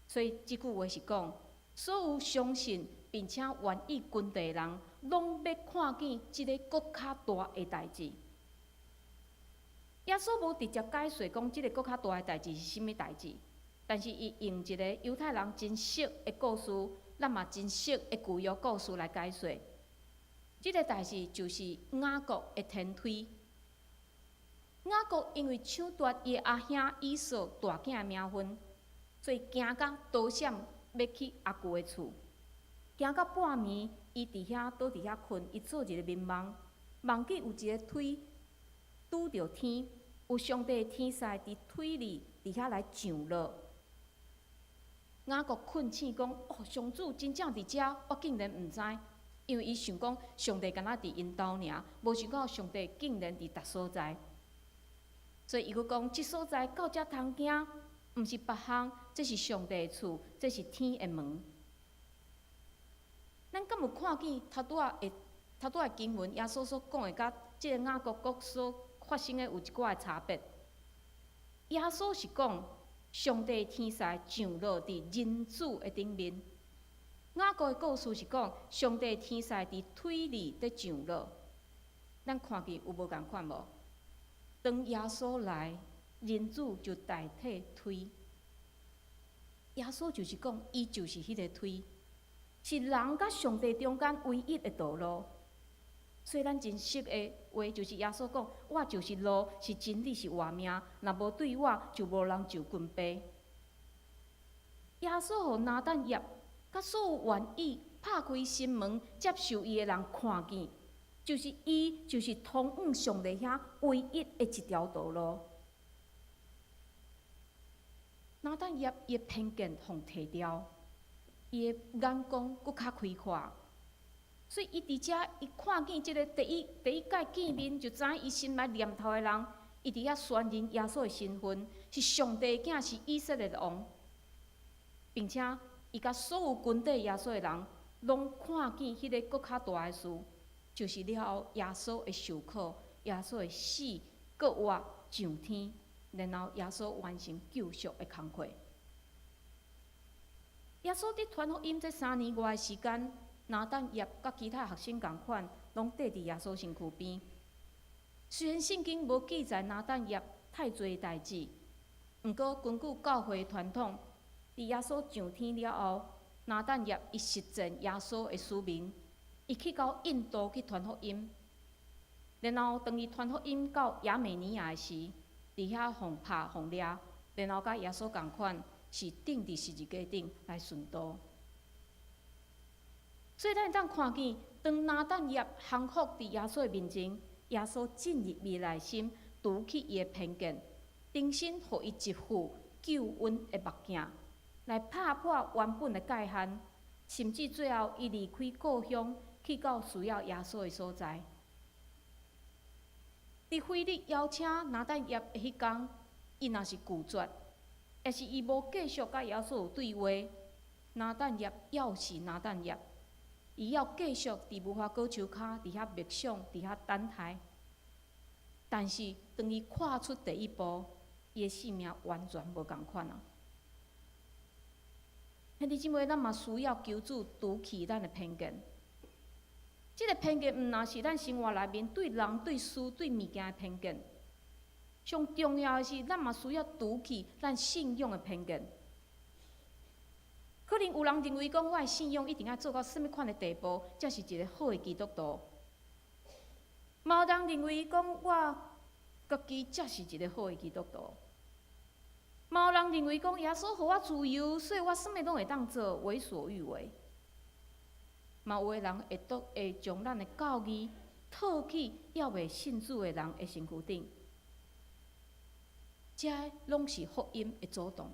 [SPEAKER 3] 所以這句話是講，所有相信並且願意跟綴的人，攏欲看見這个閣較大的代誌。耶穌無直接解釋講這个閣較大的代誌是啥物代誌，但是伊用一个猶太人真熟的故事，咱嘛真熟的舊約故事來解釋。這个代誌就是雅各的天梯。雅各因為搶奪伊的阿兄以掃大囝的名分，所以驚甲逃閃，欲去阿舅的厝。行到半暝，伊佇遐倒佇遐睏，伊做一个眠夢，夢見有一个梯拄著天，有上帝的天使佇梯裡佇遐來降落。雅各睏醒講：哦，上主真正佇遮，我竟然毋知。因為伊想講上帝敢若佇𪜶兜爾，無想到上帝竟然佇逐所在。所以伊閣講，這所在到遮通行，毋是別項，這是上帝的厝，這是天的門。咱敢有看見頭拄仔的頭拄仔經文，耶穌所講的，佮這个雅各國所發生的有一寡的差別。耶穌是講，上帝天使降落佇人子的頂面。雅各的故事是講，上帝天使佇梯裡佇降落。咱看見有無仝款無？當耶穌來，人子就代替梯。耶穌就是講，伊就是彼个梯，是人佮上帝中間唯一的道路。所以咱真熟的話，就是耶穌講：我就是路，是真理，是活命。若無對我，就無人就近父。耶穌予拿但業，佮所有願意拍開心門接受伊的人看見，就是伊就是通往上帝遐唯一的一條道路。拿但業伊的偏見予提掉，伊的眼光閣較開闊，所以伊佇遮伊看見這个第一第一擺見面就知影伊心內念頭的人，伊佇遐宣認耶穌的身份是上帝的囝，是以色列的王，並且伊共所有跟綴耶穌的人，攏看見彼个閣較大的事，就是了後耶穌的受苦，耶穌的死，閣活上天。然後耶穌完成救贖的工課。耶穌佇傳福音這3年外的時間，拿但業佮其他學生仝款，攏綴佇耶穌身軀邊。雖然聖經無記載拿但業太濟代誌，毋過根據教會傳統，佇耶穌上天了後，拿但業伊實踐耶穌的使命，伊去到印度去傳福音。然後當伊傳福音到亞美尼亞的時，佇遐予拍予掠，然後佮耶穌仝款是釘佇十字架頂來殉道。所以咱會當看見，當拿但業降服佇耶穌的面前，耶穌進入伊內心，除去伊的偏見，重新予伊一副救恩的目鏡，來拍破原本的界限，甚至最後伊離開故鄉，去到需要耶穌的所在。佇腓力邀請拿但業的彼工，伊若是拒絕，抑是伊無繼續佮耶穌有對話，拿但業猶是拿但業，伊猶繼續佇無花果樹跤佇遐默想，佇遐等待。但是當伊跨出第一步，伊的性命完全無仝款啊！兄弟姊妹，咱嘛需要求主除去咱的偏見。這个偏見毋但是咱生活內面對人、對事、對物件的偏見，上重要的是，咱嘛需要除去咱信仰的偏見。可能有人認為講，我的信仰一定愛做到啥物款的地步，才是一个好的基督徒。嘛有人認為講，我家己才是一个好的基督徒。嘛有人認為講，耶穌予我自由，所以我啥物攏會當做，為所欲為。嘛有的人會當會將咱的教義套去猶未信主的人的身軀頂，這攏是福音的阻擋。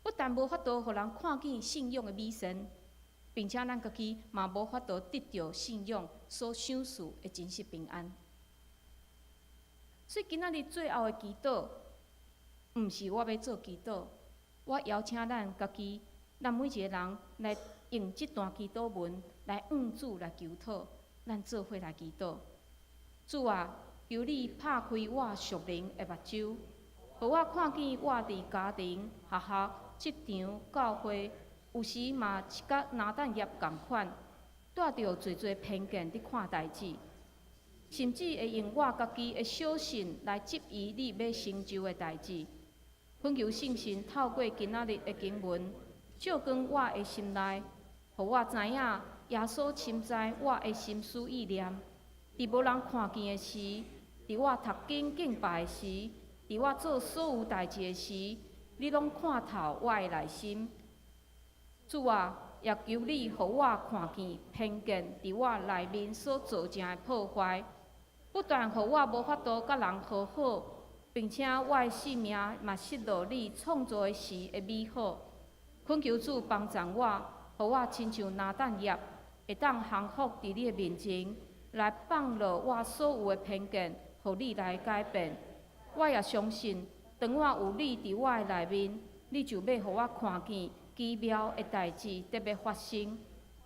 [SPEAKER 3] 不但無法度予人看見信仰的美善，並且咱家己嘛無法度得著信仰所賞賜的真實平安。所以今仔日最後的祈禱，毋是我欲做祈禱，我邀請咱家己，咱每一个人來用這段祈禱文來向主來求討，咱做伙來祈禱。主啊，求你拍開我屬靈的目睭，予我看見我佇家庭、學校、職場、教會，有時嘛佮拿但業仝款，帶著濟濟偏見佇看代誌，甚至會用我家己的小信來質疑你欲成就的代誌。懇求聖神透過今仔日的經文，照光我的心內，予我知影耶穌深知我的心思意念。佇無人看見的時，佇我讀經敬拜的時，佇我做所有代誌的時，你攏看透我的內心。主啊，也求你予我看見偏見佇我內面所造成的破壞，不但予我無法度佮人和好，並且我的性命嘛失落你創造的時的美好。懇求主幫助我，予我親像拿但業，會當降服佇你的面前，來放落我所有的偏見，予你來改變。我也相信，當我有你佇我的內面，你就欲予我看見奇妙的代誌得欲發生。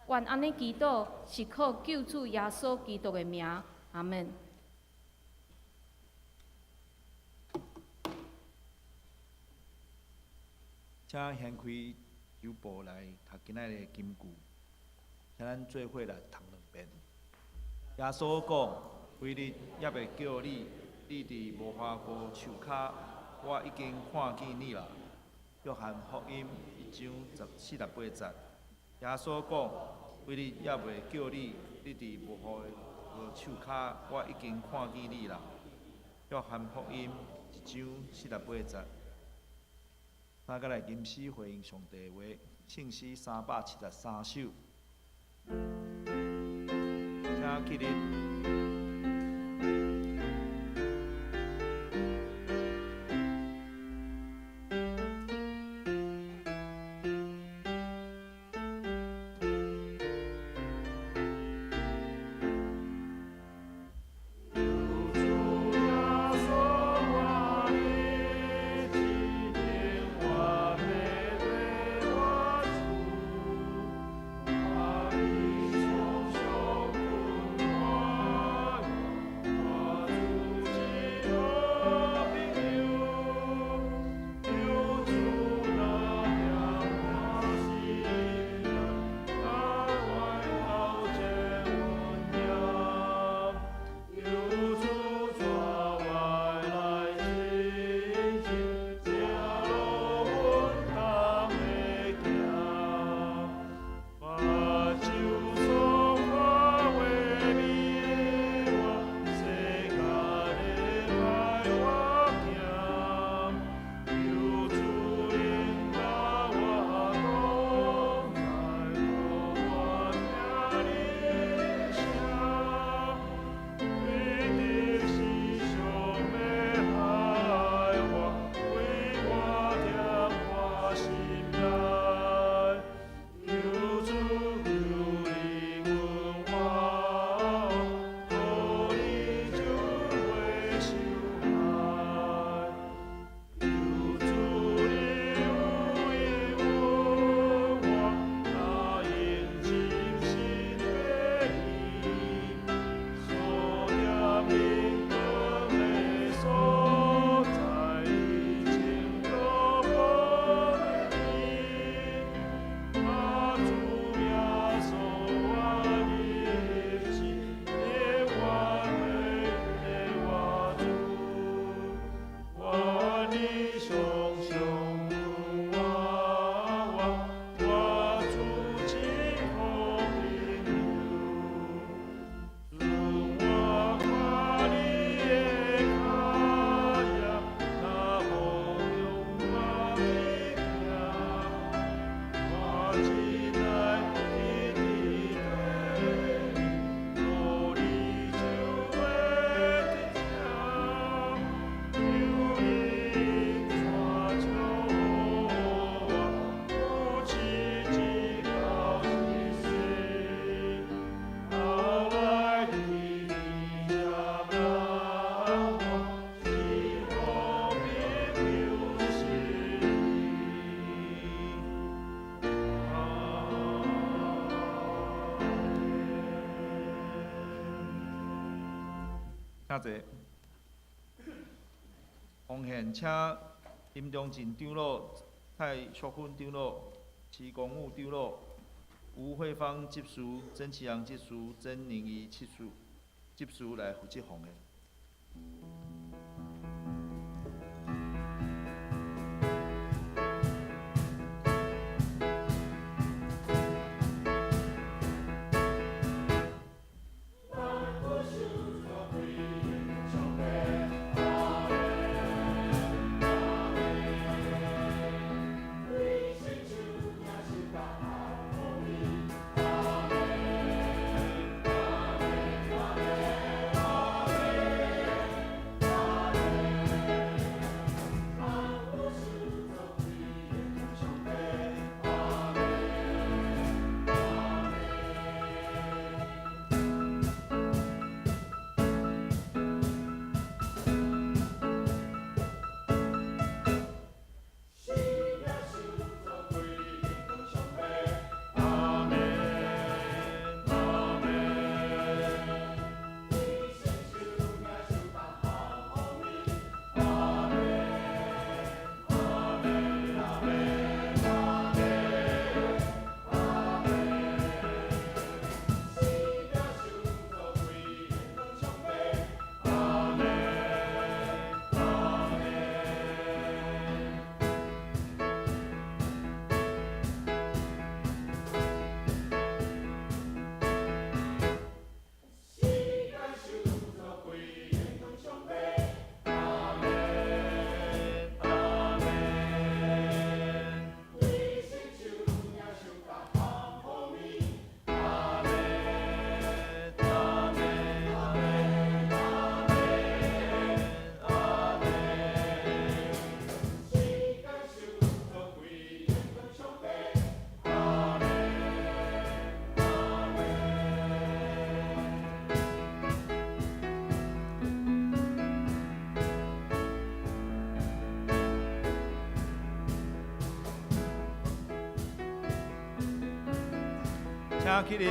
[SPEAKER 3] 願按呢祈禱，是靠救主耶穌基督的名，阿們。
[SPEAKER 2] 請掀開周報來讀今仔日的金句，請咱做伙來讀兩遍。耶穌講：腓力猶未叫你，你佇無花果樹跤，我已經看見你啦。約翰福音1章48節。耶穌講：腓力猶未叫你，你佇無花果樹跤，我已經看見你啦。約翰福音1章48節。三個來吟詩回應上帝話，聖詩373首，請起立。
[SPEAKER 4] 我
[SPEAKER 2] 請坐。奉獻，請林中進長老、蔡淑芬長老、徐公武長老、吳慧芳執事、曾啟陽執事、曾寧儀執事來負責奉獻。請起立。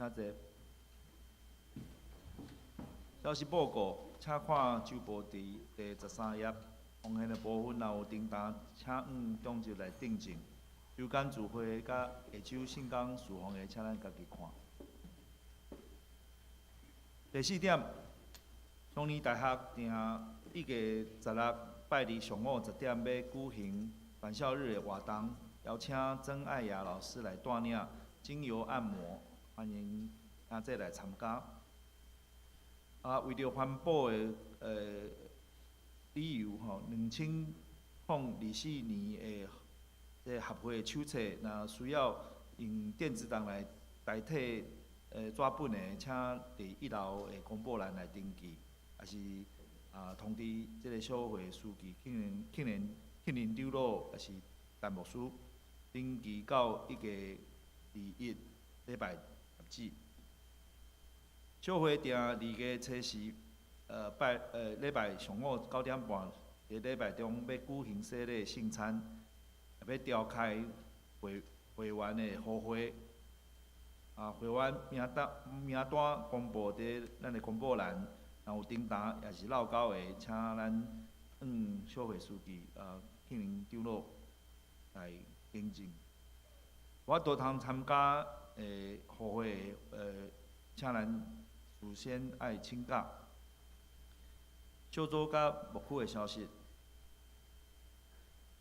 [SPEAKER 2] 請坐。消息報告，請看周報佇第13頁。奉獻的部分，若有訂單，請按當日來訂正。周間聚會佮下晝聖工事奉的，請咱家己看。第四點，松年大學訂1月16拜二上午10點欲舉行返校日的活動，邀請曾愛雅老師來帶領精油按摩，歡迎大家來參加。啊，為著環保的理由吼，2024年的這個協會的手冊，若需要用電子檔來代替紙本的，請佇一樓的公布欄來登記，抑是啊通知這个小會書記慶林長老，抑是陳牧師，登記到1月21禮拜截止。小會訂2月初四，拜禮拜上午9點半，佇禮拜中欲舉行洗禮聖餐，欲召開會員的呼會。啊，會員名單公布佇咱的公布欄，若有訂單抑是落勾的，請咱向小會書記慶林長老來更正。無法度通參加呼會請咱事先愛請假。小組佮牧區的消息，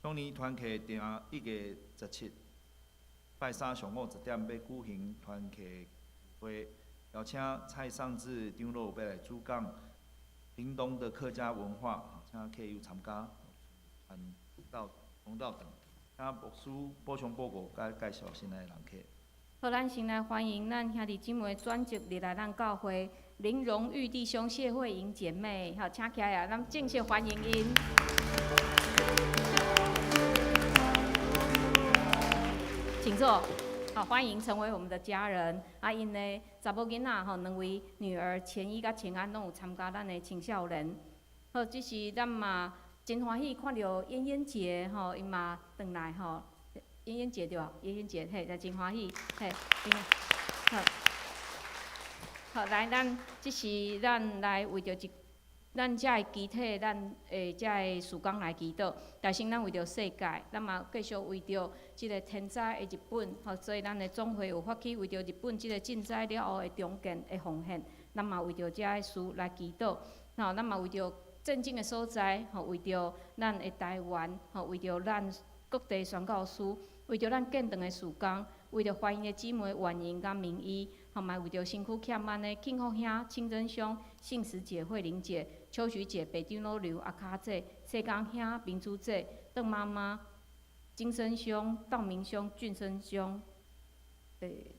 [SPEAKER 2] 青年團契訂1月17，拜三上午10點欲舉行團契會，邀請蔡尚志長老欲來主講屏東的客家文化，請客友參加，傳道、傳道等。請牧師補充報告，佮介紹新來的人客。
[SPEAKER 3] 好，咱先來歡迎咱兄弟姊妹轉籍入來咱教會林榮玉弟兄、謝慧瑩姐妹，好，請起來啊，咱正式歡迎𪜶。請坐。好，歡迎成為我們的家人。啊，𪜶的查某囡仔吼，兩位女兒錢一佮錢安攏有參加咱的青少年。好，這是咱嘛真歡喜看著嫣嫣姐吼，𪜶嘛轉來吼，嫣嫣姐對無？嫣嫣姐嘿，真歡喜嘿。好，好來，咱這是咱來為著一。咱遮的肢體，咱的遮的事工來祈禱。但是咱為著世界，咱嘛繼續為著這个天災的日本，吼，所以咱的總會有發起為著日本這个震災了後的重建的奉獻，咱嘛為著遮的事來祈禱。吼，咱嘛為著戰爭的所在，吼，為著咱的台灣，吼，為著咱各地宣教師，為著咱建堂的事工，為著華人的姊妹婉瑩佮明醫，吼，嘛為著身軀欠安的慶福兄、清真兄、信實姐、慧玲姐、秋菊姐、北長老劉阿卡姐、世剛兄、明珠姐、鄧媽媽、金生兄、道明兄、俊生兄、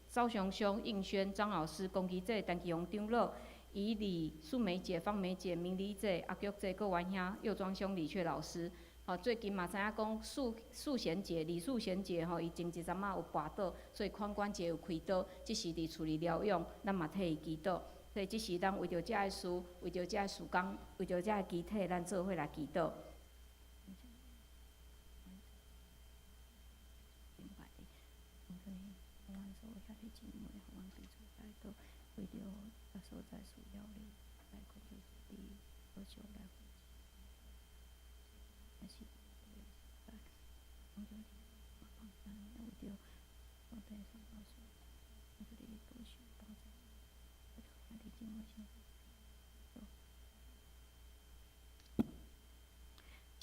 [SPEAKER 3] 昭雄兄、應軒、張老師、龚奇姐、陳其榮長老、以李、素梅姐、芳梅姐、明麗姐、阿菊姐、郭元兄、右莊兄、李雀老師。吼，最近嘛知影講素素賢姐、李素賢姐吼，伊前一陣仔有跋倒，所以髋關節有開刀，這時佇厝裡療養，咱嘛替伊祈禱。所以這是咱為著遮的事，為著遮的事工，為著遮的肢體，咱做伙來祈禱。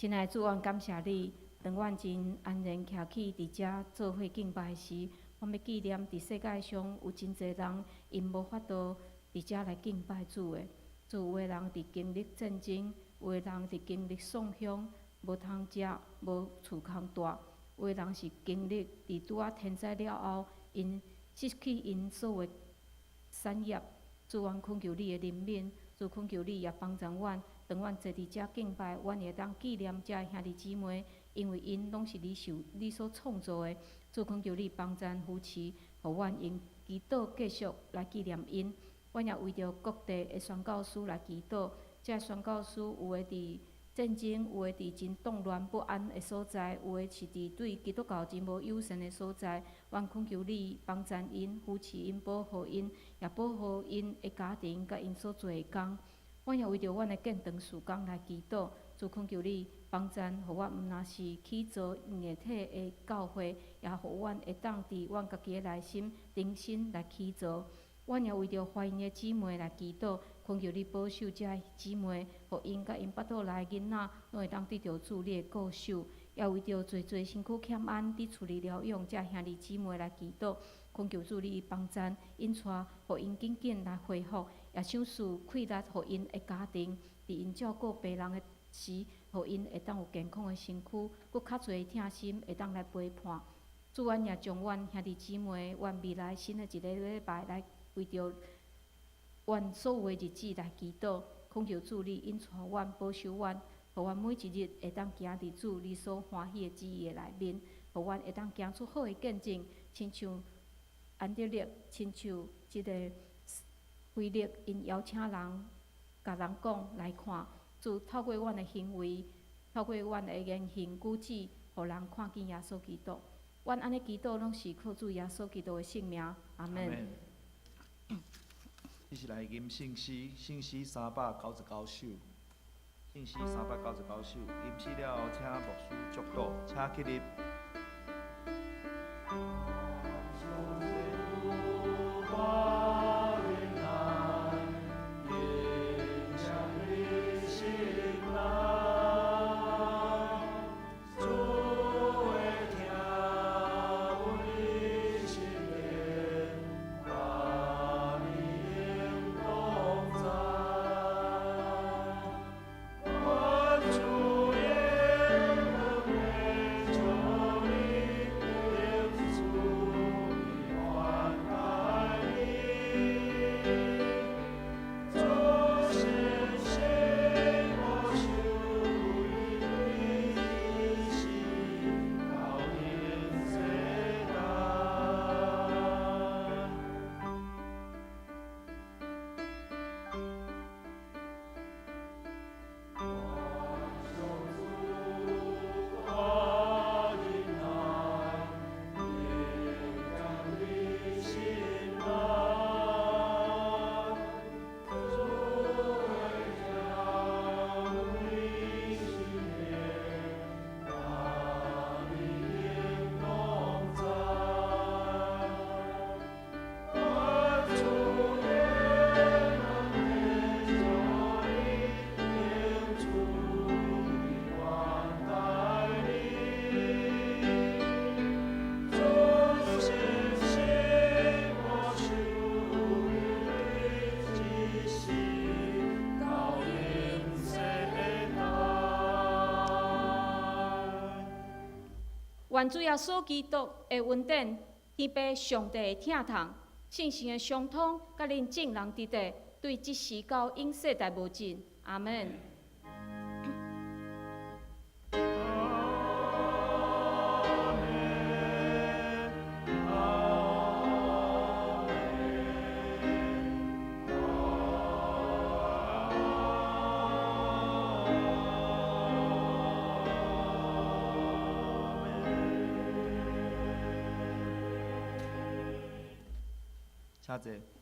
[SPEAKER 3] 親愛的主，阮感謝你，當阮真安然徛起佇遮做伙敬拜時，阮欲紀念佇世界上有真濟人，𪜶無法度佇遮來敬拜主的。主，有的人佇經歷戰爭，有的人佇經歷喪鄉，無通食，無厝通蹛；有的人是經歷佇拄仔天災了後，𪜶失去𪜶所有產業。主，阮懇求你的憐憫，主懇求你也幫助阮，當阮坐佇遮敬拜，阮會當紀念遮兄弟姊妹，因為𪜶攏是你受你所創造的。主懇求你幫贊扶持，予阮用祈禱繼續來紀念𪜶。阮也為著各地的宣教師來祈禱，這宣教師有的佇戰爭，有的佇真動亂不安的所在，有的是佇對基督教真無友善的所在。阮懇求你幫贊𪜶，扶持𪜶，保護𪜶，也保護𪜶的家庭佮𪜶所做的工。阮也為著阮的建堂事工來祈禱，主懇求你幫贊，予阮毋但是起造硬體的教會，也予阮會當佇阮家己的內心重新來起造。阮也為著懷孕的姊妹來祈禱，懇求你保守這姊妹，予𪜶佮𪜶腹肚內的囡仔，攏會當得著主你的顧守。也為著濟濟身軀欠安佇厝裡療養這兄弟姊妹來祈禱，懇求主你幫贊，𪜶帶，予𪜶緊緊來恢復，也賞賜氣力，予𪜶的家庭，佇𪜶照顧病人的時，予𪜶會當有健康的身軀，閣較濟疼心會當來陪伴。主，阮也將阮兄弟姊妹，阮未來新的一个禮拜來為著阮所有的日子來祈禱，懇求主你引帶阮、保守阮，予阮每一日會當行佇主你所歡喜的旨意的內面，予阮會當行出好的見證，親像安德烈，親像這个腓力，𪜶邀請人，共人講來看，主透過阮的行為，透過阮的言行舉止，予人看見耶穌基督。阮按呢祈禱，攏是靠主耶穌基督的聖名，阿門。
[SPEAKER 2] 這是來吟聖詩，聖詩399首，聖詩399首，吟詩了後，請牧師祝禱，請起立。
[SPEAKER 3] 願主耶穌基督的恩典、天父上帝的疼痛、聖神的相通，佮恁眾人佇佇，對這時到永世代無盡。阿們。
[SPEAKER 2] 請坐。